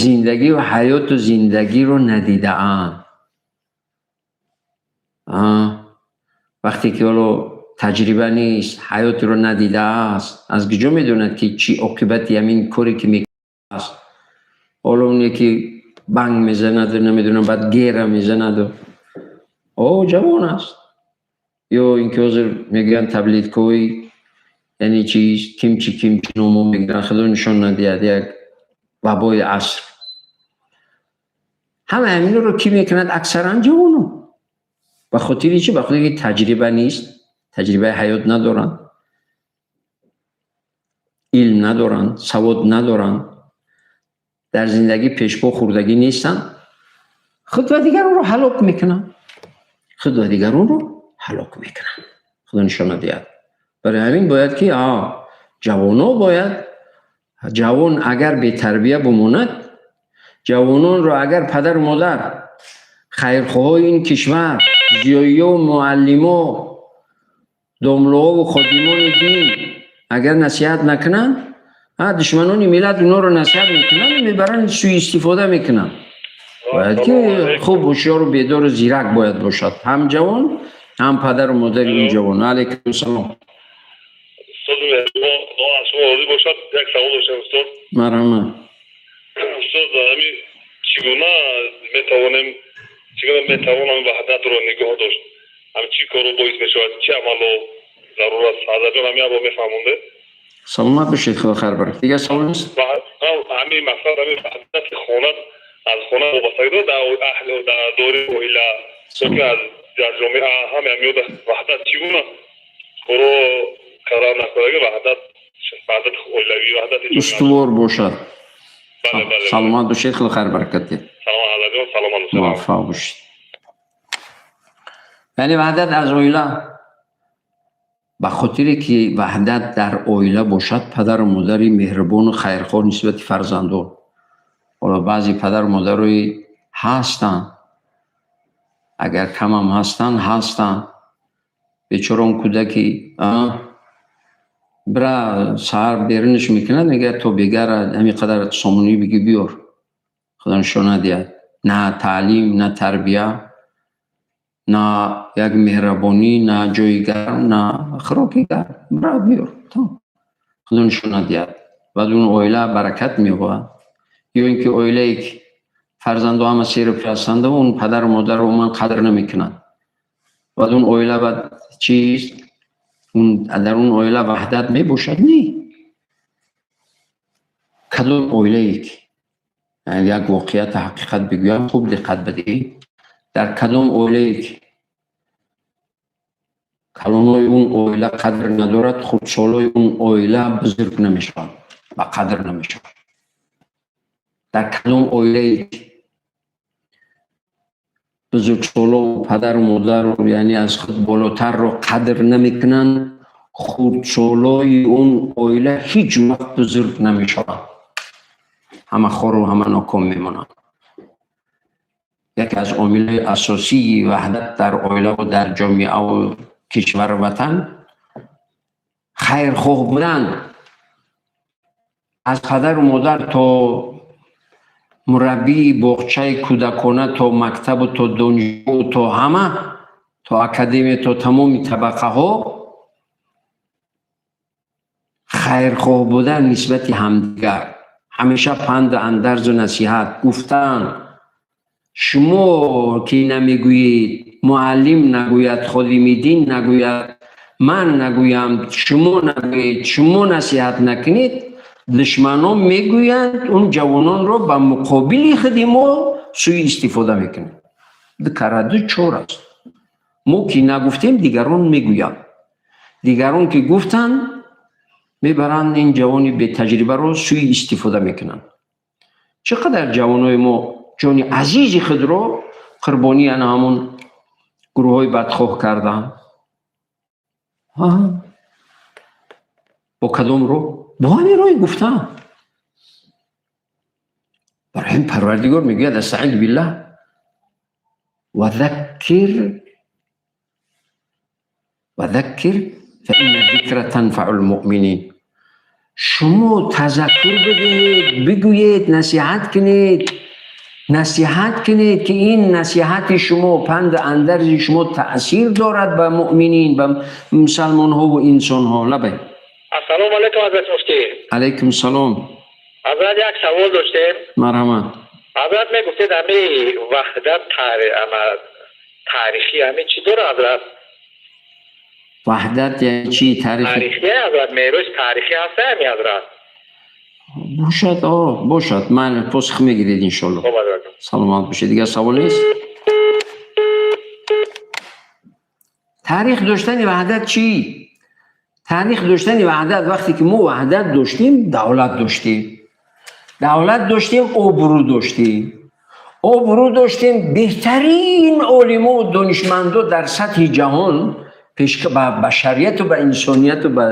зиндагӣ ва ҳаёту зиндагиро надидаанд. Вақте ки ҳоло таҷриба нест, ҳаётро надидааст, аз куҷо медонад, ки чӣ оқибати ҳамин коре ки мекунад аст? Ҳоло оне ки банг мезанаду, намедонам, баъд гера мезанаду, о ҷавон аст. Ё ин ки ҳозир мегӯянд таблеткаҳои, яъне чиз, кимчи кимчи номо мегиранд, худо нишон надиҳад, як вабои аср. Ҳама ҳаминро кӣ мекунад? Аксаран ҷавонон. Ба хотири чӣ? Ба хотире ки таҷриба нест, таҷрибаи ҳаёт надоранд, илм надоранд, савод надоранд, дар зиндагӣ пешпо хӯрдагӣ нестанд, худ ва дигаронро ҳалок мекунанд. Худ ва дигаронро ҳалок мекунанд. Худо нишон надиҳад. Барои ҳамин бояд ки ҷавоно бояд, ҷавон агар бетарбия бимонад, ҷавононро агар падару модар, хайрхоҳои ин кишвар, зиёиёву муаллимо, домлоҳову ходимони дин агар насиҳат накунанд, душманони миллат онҳоро насиҳат мекунанд, мебаранд, суистифода мекунанд. Бояд ки хуб ҳушёру бедору зирак бояд бошад ҳам ҷавон, ҳам падару модари ин ҷавон. Алайкум салом. Устод меҳрубон, Худо аз шумо розӣ бошад. Як савол доштам, устод. Марҳамат. Устод, ҳамин чӣ гуна метавонем, чӣ гуна метавонам ваҳдатро нигоҳ дошт? Ҳам чӣ корро боис мешавад, чӣ амало зарур аст? Ҳазратҷон, ҳамин або мефаҳмонде. Саломат бошед, худо хайр барад. Дигар савол нест? Ҳамин мақсад, ҳамин ваҳдати хона, аз хона вобастагӣ дорад, дар аҳл, дар доираи оила ё ки аз дар ҷомеа, ҳаме ҳамиёда ваҳдат чӣ гуна коро кардан накардаги ваҳдат, ваҳдати оилавӣ, ваҳдати ҷомеа устувор бошад. Бале. Саломат бошед, худо хайр баракат диҳад. Салом, ҳазратҷон, саломат бошед. Муваффақ бошед. Яъне ваҳдат аз оила. Ба хотире ки ваҳдат дар оила бошад, падару модари меҳрубону хайрхоҳ нисбати фарзандон. Ҳоло баъзе падару модарои ҳастанд, агар камам ҳастанд, ҳастанд, бечора он кӯдаки бира саҳар берунаш мекунад, мегӯяд, то бегара ҳамин қадар сомонӣ бигӣ биёр. Худо нишон надиҳад, на таълим, на тарбия, на як меҳрабонӣ, на ҷои гарм, на хӯроки гарм, бира биёр. Худо нишон надиҳад, баъд он оила баракат меёбад? Ё ин ки оилае ки фарзандо ҳама серу пир ҳастанд, он падару модарро умуман қадр намекунанд, баъд он оила баъд чист? Дар он оила ваҳдат мебошад? Не. Кадом оилае ки, як воқеияту ҳақиқат бигӯям, хуб диққат бидиҳед, дар кадом оилае ки калонои он оила қадр надорад, хурдсолои он оила бузург намешавад, ба қадр намешавад. Дар кадом оилае ки бузургсоло, падару модару, яъне аз худ болотарро қадр намекунанд, хурдсолои он оила ҳеҷ вақт бузург намешаванд, ҳама хору ҳама ноком мемонанд. Яке аз омилҳои асосии ваҳдат дар оилаву дар ҷомеаву кишвару ватан хайрхоҳ будан, аз падару модар то мураббии боғчаи кӯдакона, то мактабу то донишгоҳу то ҳама, то академия, то тамоми табақаҳо хайрхоҳ будан нисбати ҳамдигар, ҳамеша панду андарзу насиҳат гуфтан. Шумо ки намегӯед, муаллим нагӯяд, ходими дин нагӯяд, ман нагӯям, шумо нагӯед, шумо насиҳат накунед, душманон мегӯянд, он ҷавононро ба муқобили худи мо сӯи истифода мекунанд. Ду кара ду чор аст. Мо ки нагуфтем, дигарон мегӯянд, дигарон ки гуфтанд, мебаранд, ин ҷавони бетаҷрибаро сӯи истифода мекунанд. Чӣ қадар ҷавонои мо ҷони азизи худро қурбонии ана ҳамон гурӯҳҳои бадхоҳ карданд. Бо кадом роҳ? Бо ҳамин роҳи гуфтан. Барои ҳамин Парвардигор мегӯяд: أستعيذ بالله، وذكر وذكر فإن الذكرى تنفع المؤمنين. Шумо тазаккур бидиҳед, бигӯед, насиҳат кунед, насиҳат кунед, ки ин насиҳати шумо, панду андарзи шумо таъсир дорад ба муъминин, ба мусалмонҳо ва инсонҳо. Лабай. Ассалому алайкум, ҳазрат муфтӣ. Алайкум салом. Ҳазрат, як савол доштем. Марҳамат. Ҳазрат, мегуфтед, ҳами ваҳдат таърихӣ ҳами чӣ дорад, ҳазрат? Ваҳдат яъне чӣ? Таърихи? Таърихӣ, ҳазрат, мероси таърихӣ ҳаст ҳами, ҳазрат? Бошад, о, бошад, майли, посух мегиред, иншолло. Хуб, ҳазрат. Саломат бошед. Дигар савол нест? Таърих доштани ваҳдат чӣ? Таърих доштани ваҳдат, вақте ки мо ваҳдат доштем, давлат доштем. Давлат доштем, обрӯ доштем. Обрӯ доштем, беҳтарин олимо ва донишмандо дар сатҳи ҷаҳон пеш ба башарияту ба инсонияту ба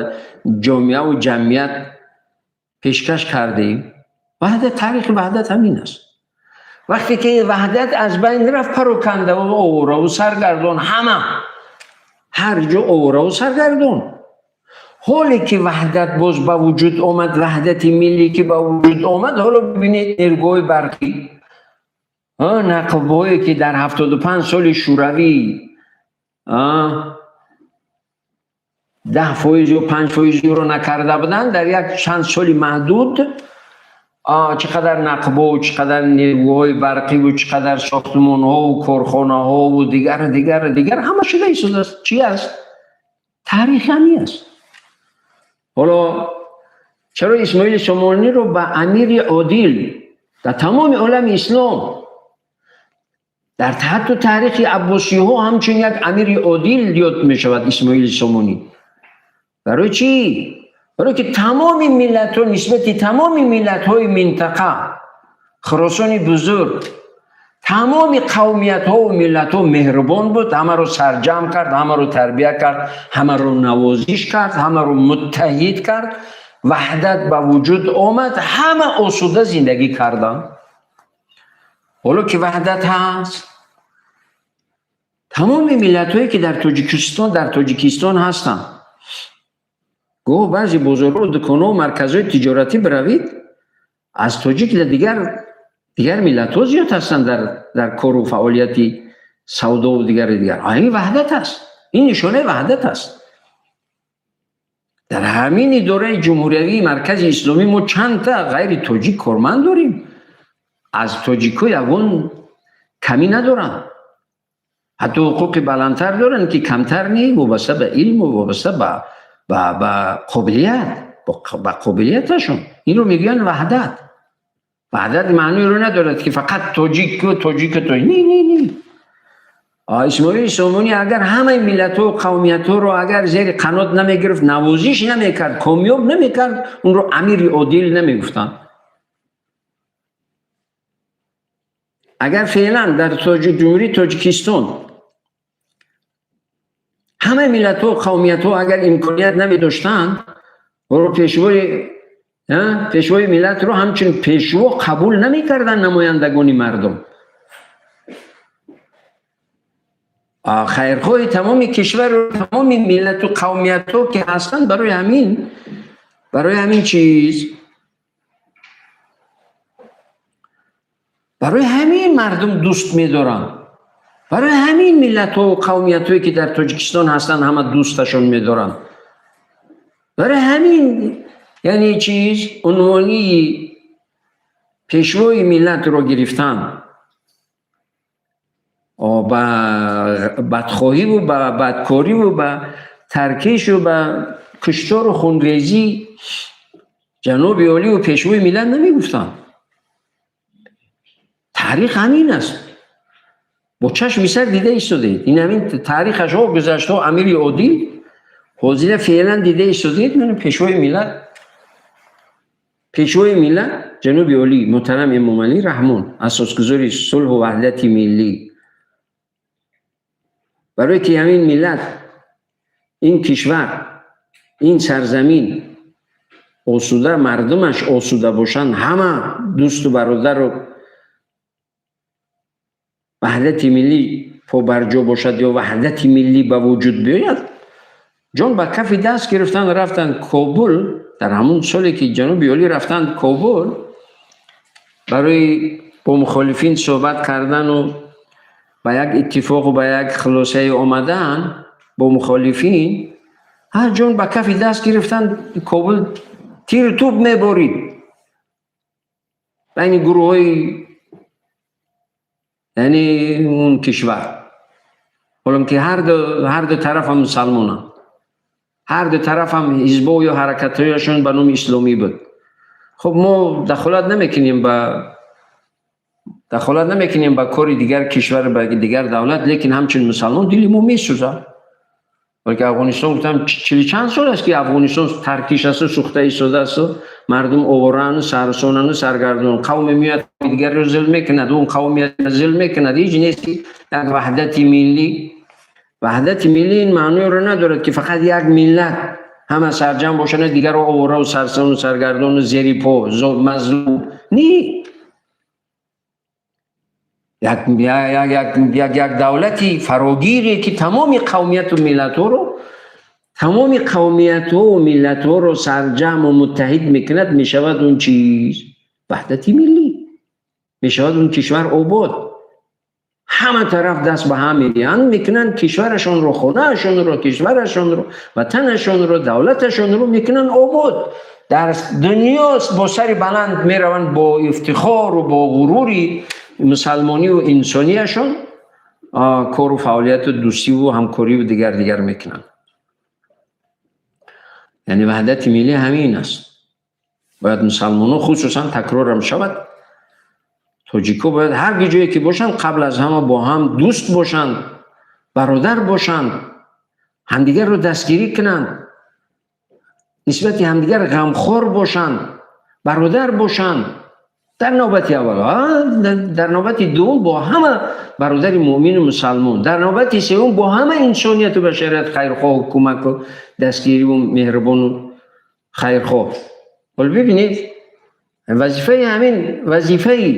ҷомеаву ҷамъият пешкаш кардем. Ваҳдат, таърихи ваҳдат ҳамин аст. Вақте ки ваҳдат аз байн рафт, парокандаву овораву саргардон, ҳама ҳар ҷо овораву саргардон. Ҳоле ки ваҳдат боз ба вуҷуд омад, ваҳдати миллӣ ки ба вуҷуд омад, ҳоло бибинед нерӯгоҳи барқӣ, нақлбҳое ки дар 75 соли Шӯравӣ, 10% ё 5% ро накарда буданд, дар як чанд соли маҳдуд, чӣ қадар нақлбҳову чӣ қадар нерӯгоҳҳои барқиву чӣ қадар сохтмонҳову корхонаҳову дигар дигар дигар ҳама шуда истодааст. Чӣ аст? Таърих ҳамин аст. Ҳоло чаро Исмоили Сомониро ба амири одил дар тамоми олами ислом, дар ҳатто таърихи аббосиҳо ҳамчун як амири одил ёд мешавад Исмоили Сомонӣ? Барои чӣ? Барои ки тамоми миллатҳо нисбати тамоми миллатҳои минтақа, Хуросони бузург, тамоми қавмиятҳову миллатҳо меҳрубон буд, ҳамаро сарҷамъ кард, ҳамаро тарбия кард, ҳамаро навозиш кард, ҳамаро муттаҳид кард, ваҳдат ба вуҷуд омад, ҳама осуда зиндагӣ карданд. Ҳоло ки ваҳдат ҳаст, тамоми миллатҳое ки дар Тоҷикистон ҳастанд, гоҳ баъзе бозорҳо, дуконҳо, марказҳои тиҷоратӣ биравед, аз тоҷик дигар миллатҳо зиёд ҳастанд дар кору фаъолияти савдову дигару дигар. Ин ваҳдат аст, ин нишонаи ваҳдат аст. Дар ҳамин идораи ҷумҳуриявии Маркази Исломӣ мо чандта ғайри тоҷик корманд дорем, аз тоҷикҳо ягон камӣ надоранд, ҳатто ҳуқуқи баландтар доранд, ки камтар не, вобаста ба илму вобаста ба қобилият, ба қобилияташон. Инро мегӯянд ваҳдат. Ваҳдат маъноеро надорад, ки фақат тоҷику тоҷику тоҷик. Не, не, не. Исмоили Сомонӣ агар ҳамаи миллатҳо, қавмиятҳоро агар зери қанот намегирифт, навозиш намекард, комёб намекард, онро амири одил намегуфтанд. Агар феълан дар Ҷумҳурии Тоҷикистон ҳамаи миллатҳо, қавмиятҳо агар имконият намедоштанд, оро пешвои миллатро ҳамчун пешво қабул намекарданд намояндагони мардум. Хайрхоҳи тамоми кишвару тамоми миллату қавмиятҳо ки ҳастанд, барои ҳамин чиз, барои ҳамин мардум дӯст медоранд, барои ҳамин миллатҳо қавмиятҳое ки дар Тоҷикистон ҳастанд, ҳама дӯсташон медоранд. Барои ҳамин, яъне чиз, унвонии пешвои миллатро гирифтан ба бадхоҳиву ба бадкориву ба таркишу ба куштору хунрезӣ ҷаноби оливу пешвои миллат намегуфтанд. Таърих ҳамин аст. Бо чашми сар дида истодед. Ин ҳамин таърихашҳо гузаштаҳо амири одил, ҳозира феълан дида истодед, мана пешвои миллат, пешвои миллат ҷаноби олӣ муҳтарам Эмомалӣ Раҳмон, асосгузори сулҳу ваҳдати миллӣ, барое ки ҳамин миллат, ин кишвар, ин сарзамин осуда, мардумаш осуда бошанд, ҳама дӯсту бародару ваҳдати миллӣ побарҷо бошад ё ваҳдати миллӣ ба вуҷуд биёяд, ҷон ба кафи даст гирифтанд, рафтанд Кобул. Дар ҳамун соле ки ҷаноби олӣ рафтанд Кобул барои бо мухолифин суҳбат кардану ба як иттифоқу ба як хулосае омадан бо мухолифин, ҳар ҷон ба кафи даст гирифтанд, Кобул тиру туп меборид байни гурӯҳҳои, яъне он кишвар, ҳолон ки ҳарду тараф ҳам мусалмонанд, ҳарду тараф ҳам ҳизбо ё ҳаракатҳояшон ба номи исломӣ буд. Хуб, мо дахолат намекунем ба кори дигар кишвар, ба дигар давлат, лекин ҳамчун мусалмон дили мо месӯзад. Балки Афғонистон, гуфтам, чили чанд сол аст, ки Афғонистон таркиш асту сӯхта истодаасту мардум оворану сарсонану саргардон. Қавме меояд, дигарро зулм мекунад, он қавм меояд, зулм мекунад. Ҳеҷ нест, ки як ваҳдати миллӣ. Ваҳдати миллӣ ин маъноеро надорад, ки фақат як миллат ҳама сарҷамъ бошанд, дигарро оворау сарсону саргардону зери по, мазлум. Не, як давлати фарогире, ки тамоми қавмияту миллатҳоро, тамоми қавмиятҳову миллатҳоро сарҷамъу муттаҳид мекунад, мешавад он чиз ваҳдати миллӣ, мешавад он кишвар обод. Ҳама тараф даст ба ҳам медиҳанд, мекунанд кишварашонро, хонаашонро, кишварашонро, ватанашонро, давлаташонро мекунанд обод, дар дунё бо сари баланд мераванд, бо ифтихору бо ғурури мусалмониву инсонияшон кору фаъолияту дӯстиву ҳамкориву дигар дигар мекунанд. Яъне ваҳдати миллӣ ҳамин аст. Бояд мусалмонон, хусусан, такрорам шавад, тоҷикҳо бояд ҳар ҷое ки бошанд, қабл аз ҳама бо ҳам дӯст бошанд, бародар бошанд, ҳамдигарро дастгирӣ кунанд, нисбати ҳамдигар ғамхор бошанд, бародар бошанд дар навбати аввал, дар навбати дуввум бо ҳама бародари муъмину мусалмон, дар навбати севум бо ҳама инсонияту башарият хайрхоҳу кӯмаку дастгириву меҳрубону хайрхоҳ. Ҳоло бибинед, вазифаи ҳамин, вазифаи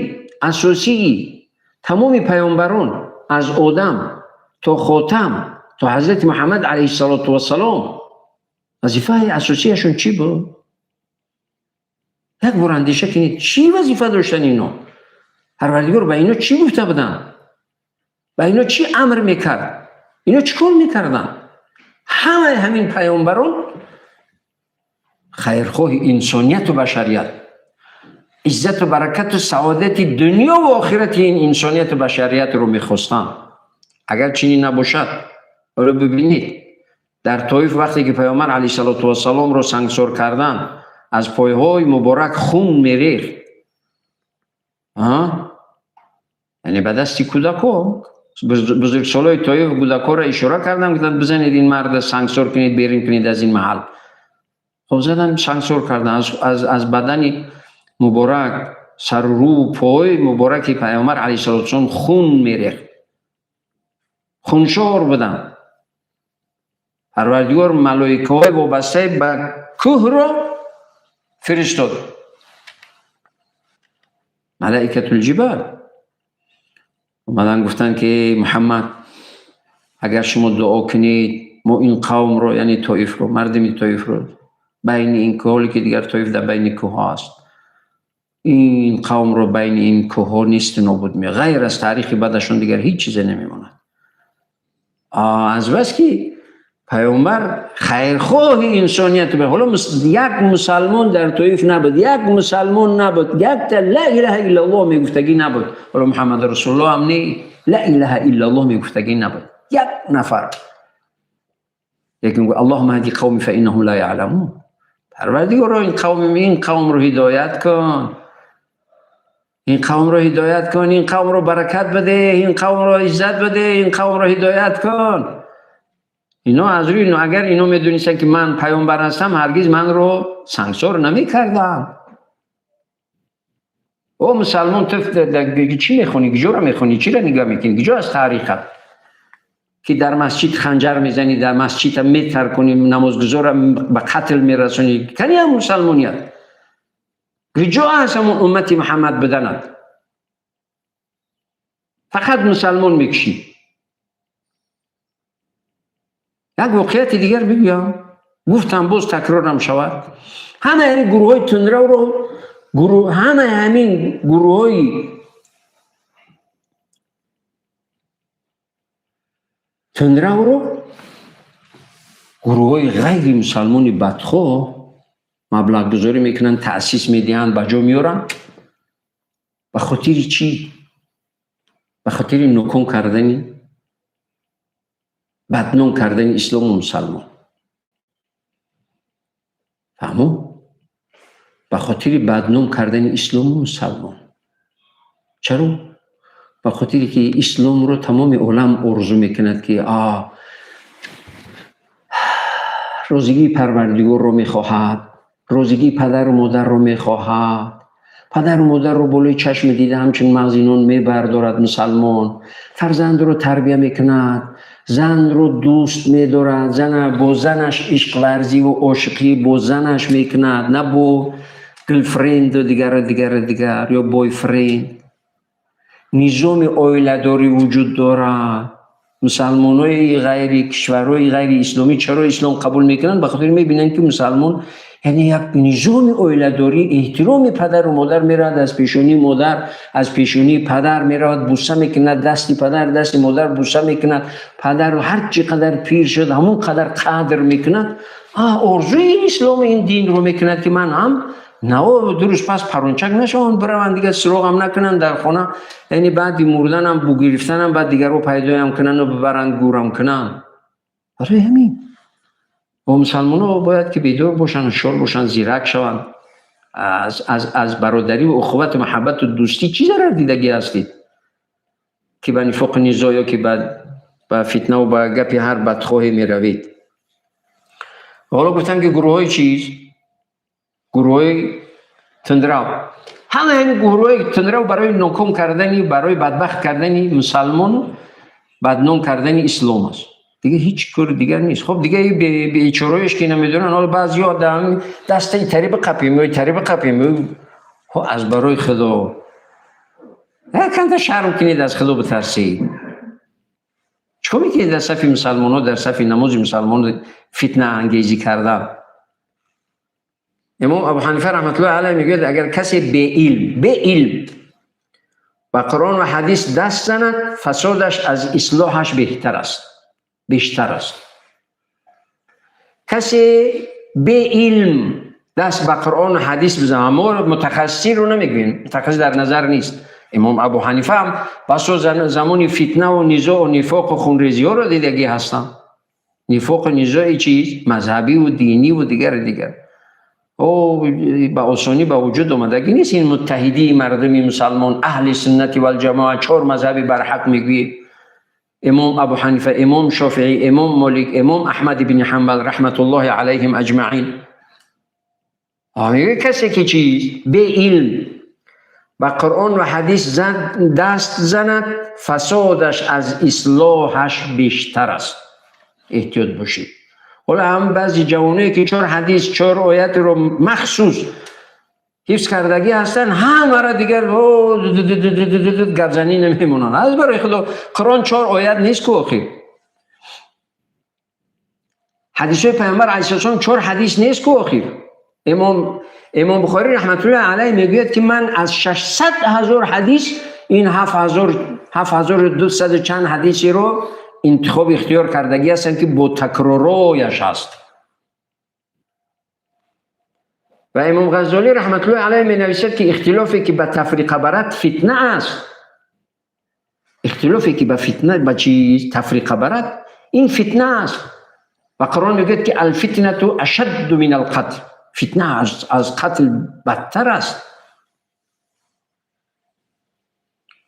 асосии тамоми паёмбарон аз Одам то хотам, то ҳазрати Муҳаммад алайҳиссалоту вассалом, вазифаи асосияшон чӣ буд? Як бор андеша кунед, чӣ вазифа доштан ино? Парвардигор ба ино чӣ гуфта буданд, ба ино чӣ амр мекард, ино чӣ кор мекарданд? Ҳамаи ҳамин паёмбарон хайрхоҳи инсонияту башарият, иззату баракату саодати дунёву охирати ин инсонияту башариятро мехостанд. Агар чунин набошад, ҳоло бибинед, дар Тоиф вақте ки паёмбар алайҳиссалоту вассаломро сангсор карданд, аз пойҳои муборак хун мерехт, яъне ба дасти кӯдако. Бузургсолои Тоиф кӯдакҳоро ишора карданд, гуфтанд: «Бизанед ин марда, сангсор кунед, берун кунед аз ин маҳал». Хоб, задан, сангсор карданд, аз бадани муборак, сару рӯ, пой мубораки паёмбар алайҳиссалоту вассалом хун мерехт, хуншор буданд. Парвардигор малоикаҳои вобастаи ба кӯҳро фиристод, малаикатулҷибал. Омадан, гуфтанд, ки: «Муҳаммад, агар шумо дуо кунед, мо ин қавмро, яъне Тоифро, мардуми Тоифро, байни ин кӯҳоле ки дигар Тоиф дар байни кӯҳҳо аст, ин қавмро байни ин кӯҳҳо несту нобуд ме, ғайр аз таърихи бадашон дигар ҳеҷ чизе намемонад». Аз бас ки паёмбар хайрхоҳи инсоният, ҳоло як мусалмон дар Тоиф набуд, як мусалмон набуд, якта ла илаҳа иллаллоҳ мегуфтагӣ набуд. Ҳоло Муҳаммад расулуллоҳ ҳам не, ла илаҳа иллаллоҳ мегуфтагӣ набуд як нафар. Лекин اللهم اهد قومي فإنهم لا يعلمون. Парвардигоро, ин қавмро ҳидоят кун, ин қавмро ҳидоят кун, ин қавмро баракат бидеҳ, ин қавмро иззат бидеҳ, ин қавмро ҳидоят кун. Ино аз рӯи, агар ино медонистанд, ки ман паёмбар ҳастам, ҳаргиз манро сангсор намекарданд. О мусалмон, ту чӣ мехонӣ? Куҷоро мехонӣ? Чиро нигоҳ мекунӣ? Куҷо аз таърихат, ки дар масҷид ханҷар мезанӣ, дар масҷида метаркунӣ, намозгузорро ба қатл мерасонӣ? Кани ҳам мусалмоният? Куҷо аст ҳамон уммати Муҳаммад буданат? Фақат мусалмон мекушӣ. Як воқеияти дигар бигӯям. Гуфтам, боз такрорам шавад, ҳамаи ҳамин гурӯҳҳои тундравро, ҳамаи ҳамин гурӯҳҳои тундравро гурӯҳҳои ғайри мусалмони бадхоҳ маблағгузорӣ мекунанд, таъсис медиҳанд, ба ҷо меоранд. Ба хотири чӣ? Ба хотири ноком кардани, бадном кардани ислому мусалмон. Фаҳмо? Ба хотири бадном кардани ислому мусалмон. Чаро? Ба хотире ки исломро тамоми олам орзу мекунад, ки розигии Парвардигорро мехоҳад, розигии падару модарро мехоҳад, падару модарро болои чашми дида ҳамчун мағзи нон мебардорад мусалмон, фарзандро тарбия мекунад, занро дӯст медорад, бо занаш ишқварзиву ошиқӣ бо занаш мекунад, на бо гирлфренду дигару дигару дигар ё бойфренд. Низоми оиладорӣ вуҷуд дорад. Мусалмонои ғайри кишварҳои ғайри исломӣ чаро ислом қабул мекунанд? Ба хотири мебинанд, ки мусалмон яъне як низоми оиладорӣ, эҳтироми падару модар меравад, аз пешонии модар, аз пешонии падар меравад, буса мекунад, дасти падар, дасти модар буса мекунад, падару ҳар чӣ қадар пир шуд, ҳамон қадар қадр мекунад. Орзуи ислому ин динро мекунад, ки ман ҳам нао дуруст пас парончак нашаванд, бираванд, дигар суроғам накунанд дар хона, яъне баъди мурданам, бугирифтанам, баъд дигарро пайдоям кунанду бибаранд, гӯрам кунанд. Барои ҳамин ва мусалмонҳо бояд ки бедор бошанд, ҳушёр бошанд, зирак шаванд. Аз бародариву ухувату маҳаббату дӯстӣ чӣ зарар дидагӣ ҳастед, ки ба нифоқу низо ё ки ба фитнаву ба гапи ҳар бадхоҳе меравед? Ҳоло гуфтам, ки гурӯҳҳои чиз, гурӯҳҳои тундрав, ҳамаи ҳамин гурӯҳҳои тундрав барои ноком кардани, барои бадбахт кардани мусалмону бадном кардани ислом аст. Дигар ҳеҷ кори дигар нест. Хоб, дигар бечораёш ки намедонанд, ҳоло баъзеҳо дастаи тари биқапем ё тари биқапем. Аз барои Худо яканда шарм кунед, аз Худо битарсед. Чикор мекунед дар сафи мусалмонҳо, дар сафи намози мусалмонҳо фитна ангезӣ кардан? Имом Абу Ҳанифа раҳматуллоҳи алайҳ мегӯяд: агар касе беилм ба Қуръон ва ҳадис даст занад, фасодаш аз ислоҳаш беҳтар аст, бештар аст. Касе беилм даст ба Қуръону ҳадис бизанад, мо мутахассисиро намегӯем, мутахассис дар назар нест. Имом Абу Ҳанифа ҳам басо замони фитнаву низоу нифоқу хунрезиҳоро дидагӣ ҳастанд, нифоқу низои чиз мазҳабиву диниву дигару дигар. Ба осонӣ ба вуҷуд омадагӣ нест ин муттаҳидии мардуми мусалмон, аҳли суннати валҷамоа, чор мазҳаби барҳақ мегӯем: имом Абу Ҳанифа, имом Шофиӣ, имом Молик, имом Аҳмад ибни Ҳанбал раҳматуллоҳи алайҳим аҷмаин. Мегӯяд, касе ки чиз беилм ба Қуръон ва ҳадис даст занад, фасодаш аз ислоҳаш бештар аст. Эҳтиёт бошед. Ҳоло ҳам баъзе ҷавоное, ки чор ҳадис, чор оятро махсус ҳифз кардагӣ ҳастанд, ҳамаро дигар гапзанӣ намемонанд. Аз барои Худо, Қуръон чор оят нест ку охир, ҳадисҳои Пайғамбар алайҳиссалом чор ҳадис нест ку охир. Имом Бухорӣ раҳматуллоҳи алайҳ мегӯяд, ки ман аз 600 000 ҳадис ин 7200 чанд ҳадисеро интихоб ихтиёр кардагӣ ҳастам, ки бо такророяш аст. Ва имом Ғаззолӣ раҳматуллоҳи алайҳ менависад, ки ихтилофе, ки ба тафриқа барад, фитна аст. Ихтилофе, ки ба фитна, ба чиз тафриқа барад, ин фитна аст. Ва Қуръон мегӯяд, ки алфитнату ашадду мин алқатл, фитна аз қатл бадтар аст.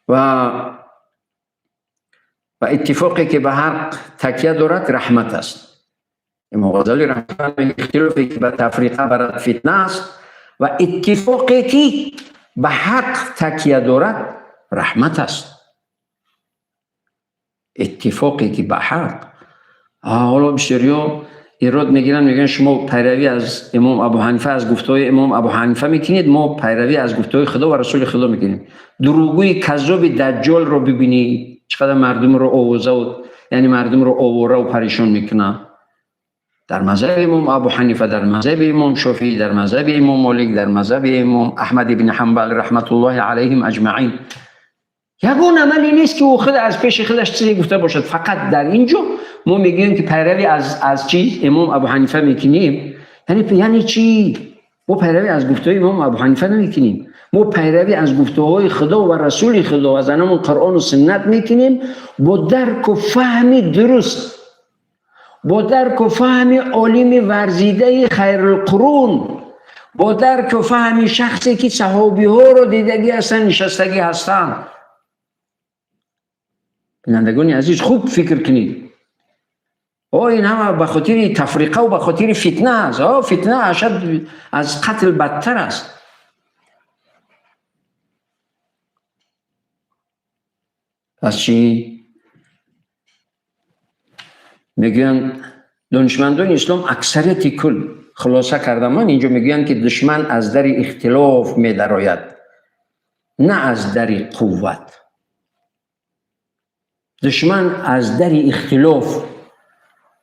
Ва иттифоқе, ки ба ҳақ такя дорад, раҳмат аст. Имом Ғаззолӣ раҳматуллоҳи, ихтилофе, ки ба тафриқа барад, фитна аст, ва иттифоқе, ки ба ҳақ такя дорад, раҳмат аст. Иттифоқе, ки ба ҳақ. Ҳоло бисёриҳо ирод мегиранд, мегӯянд: шумо пайравӣ аз имом Абу Ҳанифа, аз гуфтаҳои имом Абу Ҳанифа мекунед, мо пайравӣ аз гуфтаҳои Худо ва Расули Худо мекунем. Дурӯғгӯи каззоби Даҷҷолро бибинӣ, чӣ қадар мардумро овозаву, яъне мардумро овора парешон мекунад. Дар мазҳаби имом Абу Ҳанифа, дар мазҳаби имом Шофеӣ, дар мазҳаби имом Молик, дар мазҳаби имом Аҳмад ибн Ҳанбал раҳматуллоҳи алайҳим аҷмаин. Ягон амале нест ки ӯ худ аз пеши худаш чизе гуфта бошад. Фақат дар ин ҷо мо мегӯем ки пайравӣ аз чӣ имом Абу Ҳанифа мекунем. Яъне чӣ? Мо пайравӣ аз гуфтаҳои имом Абу Ҳанифа намекунем. Мо пайравӣ аз гуфтаҳои Худо ва Расули Худо, аз ҳамон Қуръону суннат мекунем бо дарку фаҳми дуруст, бо дарку фаҳми олими варзидаи хайрулқурун, бо дарку фаҳми шахсе ки саҳобиҳоро дидагӣ ҳастанд, нишастагӣ ҳастанд. Бинандагони азиз, хуб фикр кунед. Ин ҳама ба хотири тафриқаву ба хотири фитна аст. Фитна ашад аз қатл бадтар аст. Пас чӣ мегӯянд донишмандони ислом? Аксарияти кул хулоса кардам ман инҷо, мегӯянд ки душман аз дари ихтилоф медарояд, на аз дари қувват. Душман аз дари ихтилоф.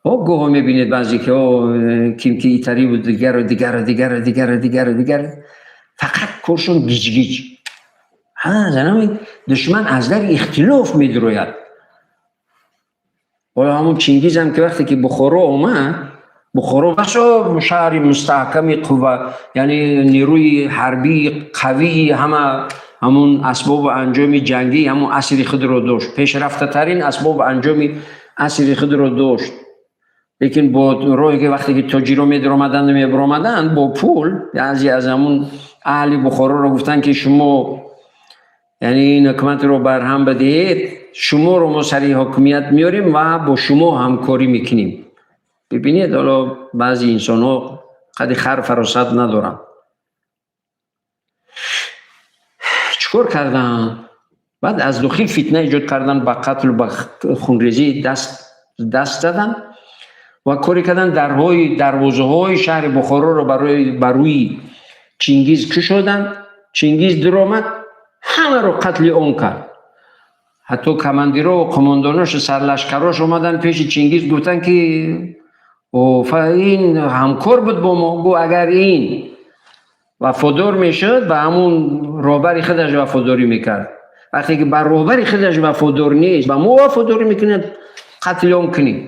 Гоҳо мебинед баъзе ки ким ки итариву дигару дигару дигару дигару дигару дигар, фақат коршон гиҷгиҷ. Душман аз дари ихтилоф медарояд. Ҳоло ҳамон Чингизам ки вақте ки Бухоро омад, Бухоро басо шаҳри мустаҳками қувва, яъне нерӯи ҳарбии қавии, ҳама ҳамун асбобу анҷоми ҷангӣ ҳамун асри худро дошт, пешрафтатарин асбобу анҷоми асри худро дошт. Лекин бо роҳе ки вақте ки тоҷиро медаромаданду мебаромаданд бо пул, баъзе аз ҳамун аҳли Бухороро гуфтанд ки шумо яъне ин ҳукуматро барҳам бидиҳед, шуморо мо сари ҳокимият меорем ва бо шумо ҳамкорӣ мекунем. Бибинед, ҳоло баъзе инсонҳо қади хар фаросат надоранд. Чӣ кор карданд? Баъд аз дохил фитна эҷод карданд, ба қатлу ба хунрезӣ даст заданд ва коре карданд, дарҳои дарвозаҳои шаҳри Бухороро ба рӯи Чингиз кушоданд. Чингиз дуромад, ҳамаро қатли ом кард. Ҳатто командиро ва қумондоношу сарлашкарош омаданд пеши Чингиз, гуфтанд ки ин ҳамкор буд бо мо. Гӯ агар ин вафодор мешуд, ба ҳамун роҳбари худаш вафодорӣ мекард. Вақте ки ба роҳбари худаш вафодор нест, ба мо вафодорӣ мекунад, қатли ом кунем.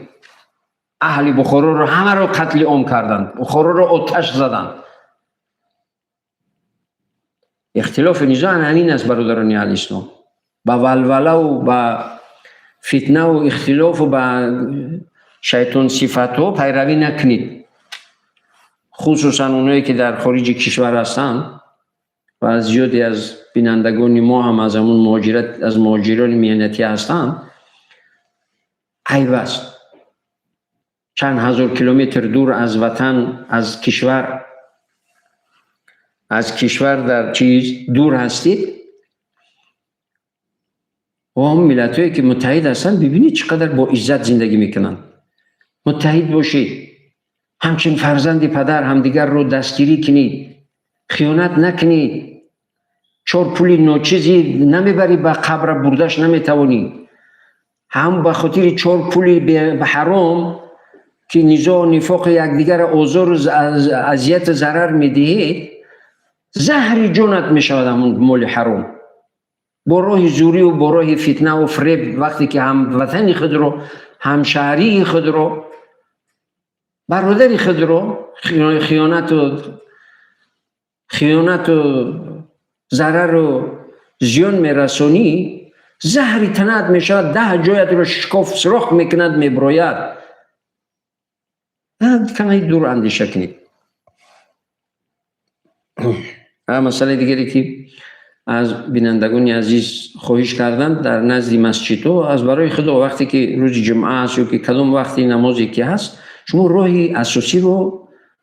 Аҳли Бухороро ҳамаро қатли ом карданд, Бухороро оташ заданд. Ихтилофи низоъ ҳамин аст, бародарони аҳли ислом. Ба валвалаву ба фитнаву ихтилофу ба шайтонсифатҳо пайравӣ накунед, хусусан оное ки дар хориҷи кишвар ҳастанд ва зиёде аз бинандагони мо ҳам аз ҳамун муҳоҷират, аз муҳоҷирони меҳнатӣ ҳастанд. Айб аст чанд ҳазор километр дур аз ватан, аз кишвар дар чиз дур ҳастед. Ва ҳамон миллатҳое ки муттаҳид ҳастанд, бибинед, чӣ қадар бо иззат зиндагӣ мекунанд. Муттаҳид бошед, ҳамчун фарзанди падар ҳамдигарро дастгирӣ кунед, хиёнат накунед. Чор пули ночизи намебарӣ, ба қабра бурдаш наметавонӣ. Ҳам ба хотири чор пули ҳаром ки низоъ, нифоқи якдигарро, озору азияту зарар медиҳед, заҳри ҷонат мешавад ҳамун моли ҳаром. Бо роҳи зӯриву бо роҳи фитнаву фиреб, вақте ки ҳамватани худро, ҳамшаҳрии худро, бародари худро хиёнату зарару зиён мерасонӣ, заҳри танат мешавад, 10 ҷоятро шикоф сироқ мекунад, мебирояд. Каме дур андеша кунед. Масъалаи дигаре ки аз бинандагони азиз хоҳиш карданд, дар назди масҷидҳо, аз барои Худо, вақте ки рӯзи ҷумъа аст ё ки кадом вақти намозе ки ҳаст, шумо роҳи асосиро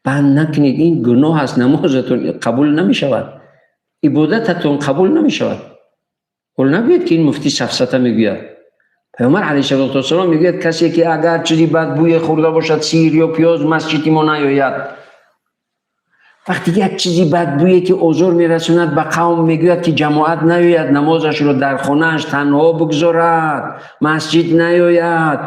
банд накунед. Ин гуноҳ аст, намозатон қабул намешавад, ибодататон қабул намешавад. Ҳол нагӯед ки ин муфтӣ сафсата мегӯяд. Паёмбар алайҳиссалоту вассалом мегӯяд: касе ки агар чизи бадбӯе хӯрда бошад, сир ё пиёз, масҷиди мо наёяд. Вақте як чизи бадбӯе ки озор мерасонад ба қавм, мегӯяд ки ҷамоат наёяд, намозашро дар хонааш танҳо бигзорад, масҷид наёяд.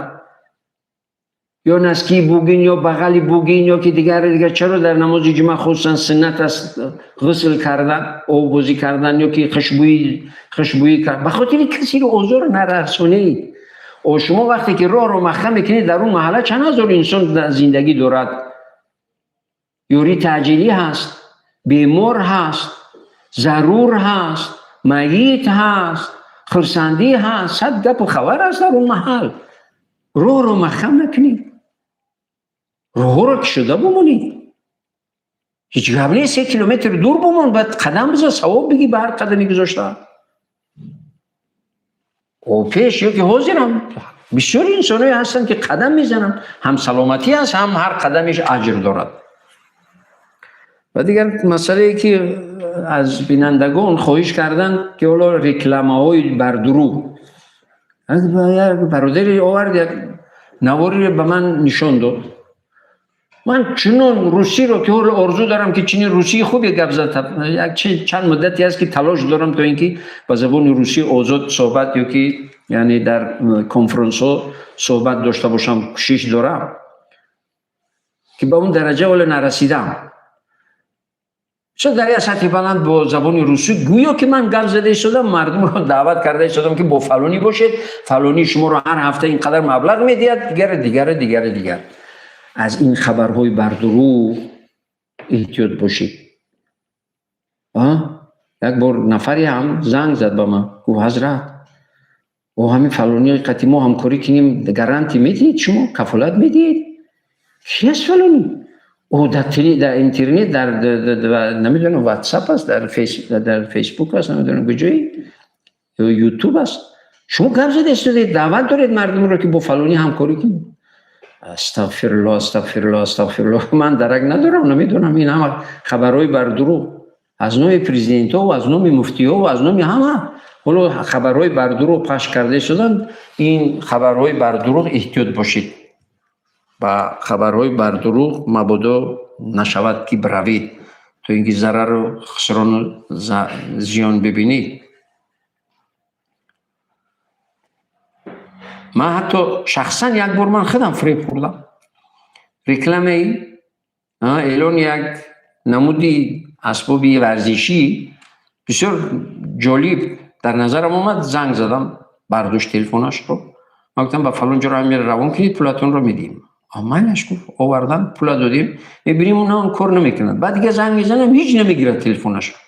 Ё носки бугин, ё бағали бугин, ё ки дигар дигар. Чаро дар намози ҷумъа хусусан суннат аст ғусл кардан, оббозӣ кардан ё ки хушбӯӣ кард? Ба хотири касеро озор нарасонед. О, шумо вақте ки роҳро маҳкам мекунед, дар он маҳалла чанд ҳазор инсон зиндагӣ дорад, ёрии таъҷилӣ ҳаст, бемор ҳаст, зарур ҳаст, майит ҳаст, хурсандӣ ҳаст, сад гапу хабар аст дар он маҳал. Роҳро маҳкам накунед, роҳҳоро кушода бимонед. Ҳеҷ гап нест, 1 километр дур бимон, баъд қадам бизан, савоб бигӣ ба ҳар қадами гузошта. О, пеш ё ки ҳозирам бисёри инсонҳое ҳастанд, ки қадам мезананд, ҳам саломатӣ аст, ҳам ҳар қадамиш аҷр дорад. Ва дигар масъалае, ки аз бинандагон хоҳиш карданд, ки ҳоло рекламаҳои бардурӯғ. Як бародаре овард, як навориро ба ман нишон дод. Ман чунон русиро, ки ҳоло орзу дорам, ки чунин русии хубе гап зад, як чанд муддате аст, ки талош дорам, то ин ки ба забони русӣ озод суҳбат ё ки яъне дар конференсҳо суҳбат дошта бошам, кӯшиш дорам, ки ба он дараҷа ҳоло нарасидам. Чун дар як сатҳи баланд бо забони русӣ гӯё ки ман гап зада истодам, мардумро даъват карда истодам, ки бо фалонӣ бошед, фалонӣ шуморо ҳар ҳафта ин қадар маблағ медиҳад, дигар, дигар, дигар, дигар. Аз ин хабарҳои бардурӯғ эҳтиёт бошед. Як бор нафаре ҳам занг зад ба ман, гуфт: «Ҳазрат, о, ҳамин фалони қати мо ҳамкорӣ кунем, гарантия медиҳед, шумо кафолат медиҳед?» Ки аст фалонӣ? О, дар интернет, дар, намедонам, Ватсап аст, дар Фейсбук аст, намедонам куҷои, ё Ютуб аст, шумо гап зада истодед, даъват доред мардумро, ки бо фалонӣ ҳамкорӣ кунем. Астағфирулло, астағфирулло, астағфирулло. Ман дарак надорам, намедонам. Ин ҳама хабарҳои бардурӯғ аз номи президентҳо, аз номи муфтиҳо, аз номи ҳама ҳоло хабарҳои бардурӯғ пахш карда истоданд. Ин хабарҳои бардурӯғ, эҳтиёт бошед. Ба хабарҳои бардурӯғ мабодо нашавад, ки биравед, то ин ки зарару хусрону зиён бибинед. Ман ҳатто шахсан як бор ман худам фиреб хӯрдам. Рекламаи эълони як намуди асбоби варзишӣ бисёр ҷолиб дар назарам омад. Занг задам, бардошт телефонашро. Ман гуфтам: «Ба фалон ҷоро ҳамин равон кунед, пулатонро медиҳем». Майлаш, гуфт. Овардан, пула додем, мебинем, он он кор намекунад. Баъд дига занг мезанам, ҳеҷ намегирад телефонашро.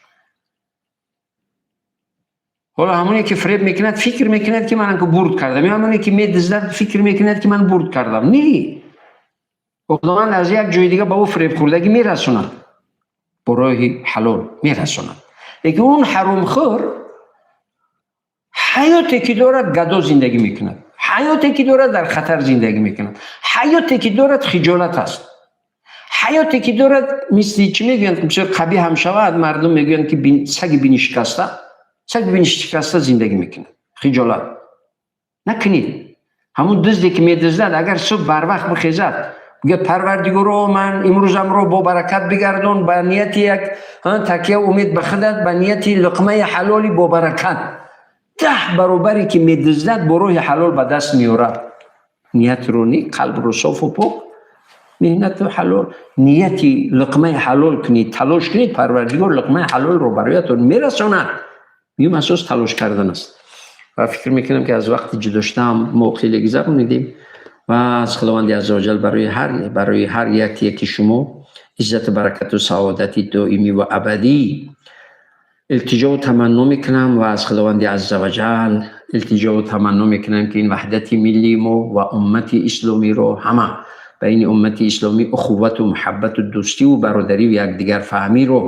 Ҳоло ҳамоне ки фиреб мекунад, фикр мекунад, ки ман бурд кардам, ё ҳамоне ки медиздад, фикр мекунад, ки ман бурд кардам. Не, Худованд аз як ҷои дига ба ӯ фиребхӯрдагӣ мерасонад, бо роҳи ҳалол мерасонад. Лекин он ҳаромхӯр ҳаёте ки дорад, гадо зиндагӣ мекунад, ҳаёте ки дорад, дар хатар зиндагӣ мекунад, ҳаёте ки дорад, хиҷолат аст, ҳаёте ки дорад, мисли чӣ мегӯянд, бисёр қабиҳ ҳам шавад, мардум мегӯянд, ки саги бинишикаста, саги бинишикаста зиндагӣ мекунад. Хиҷолат накунед. Ҳамун дузде ки медуздад, агар субҳ барвақт бихезад, бигӯяд: «Парвардигоро, ман имрӯзамро бо баракат бигардон», ба нияти як такя, умед ба худат, ба нияти луқмаи ҳалоли бо баракат, 10 баробаре ки медуздад, бо роҳи ҳалол ба даст меорад. Ниятро нек, қалбро софу пок, меҳнату ҳалол, нияти луқмаи ҳалол кунед, талош кунед, Парвардигор луқмаи ҳалолро бароятон мерасонад. Муҳим асос талош кардан аст. Ва фикр мекунам, ки аз вақти ҷудоштаам мо хеле гузаронидем. Ва аз Худованди аззаваҷал барои ҳар яке шумо иззату баракату саодати доимӣ ва абадӣ илтиҷову таманно мекунам. Ва аз Худованди аззаваҷал илтиҷову таманно мекунам, ки ин ваҳдати миллии мо ва уммати исломиро, ҳама байни уммати исломӣ ухуввату муҳаббату дӯстиву бародариву якдигарфаҳмиро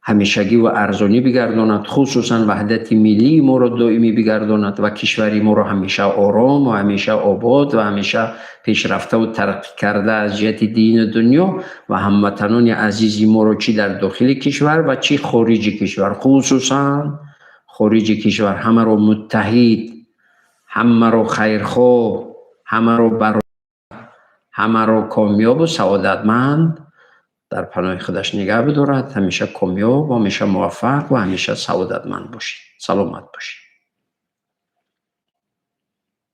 ҳамешагӣ ва арзонӣ бигардонад, хусусан ваҳдати миллии моро доимӣ бигардонад ва кишвари моро ҳамеша ором ва ҳамеша обод ва ҳамеша пешрафтаву тараққӣ карда аз ҷиҳати дину дунё ва ҳамватанони азизи моро, чӣ дар дохили кишвар ва чӣ хориҷи кишвар, хусусан хориҷи кишвар, ҳамаро муттаҳид, ҳамаро хайрхоҳ, ҳамаро бародар, ҳамаро комёбу саодатманд дар паноҳи худаш нигаҳ бидорад. Ҳамеша комёб, ҳамеша муваффақ ва ҳамеша саодатманд бошед, саломат бошед.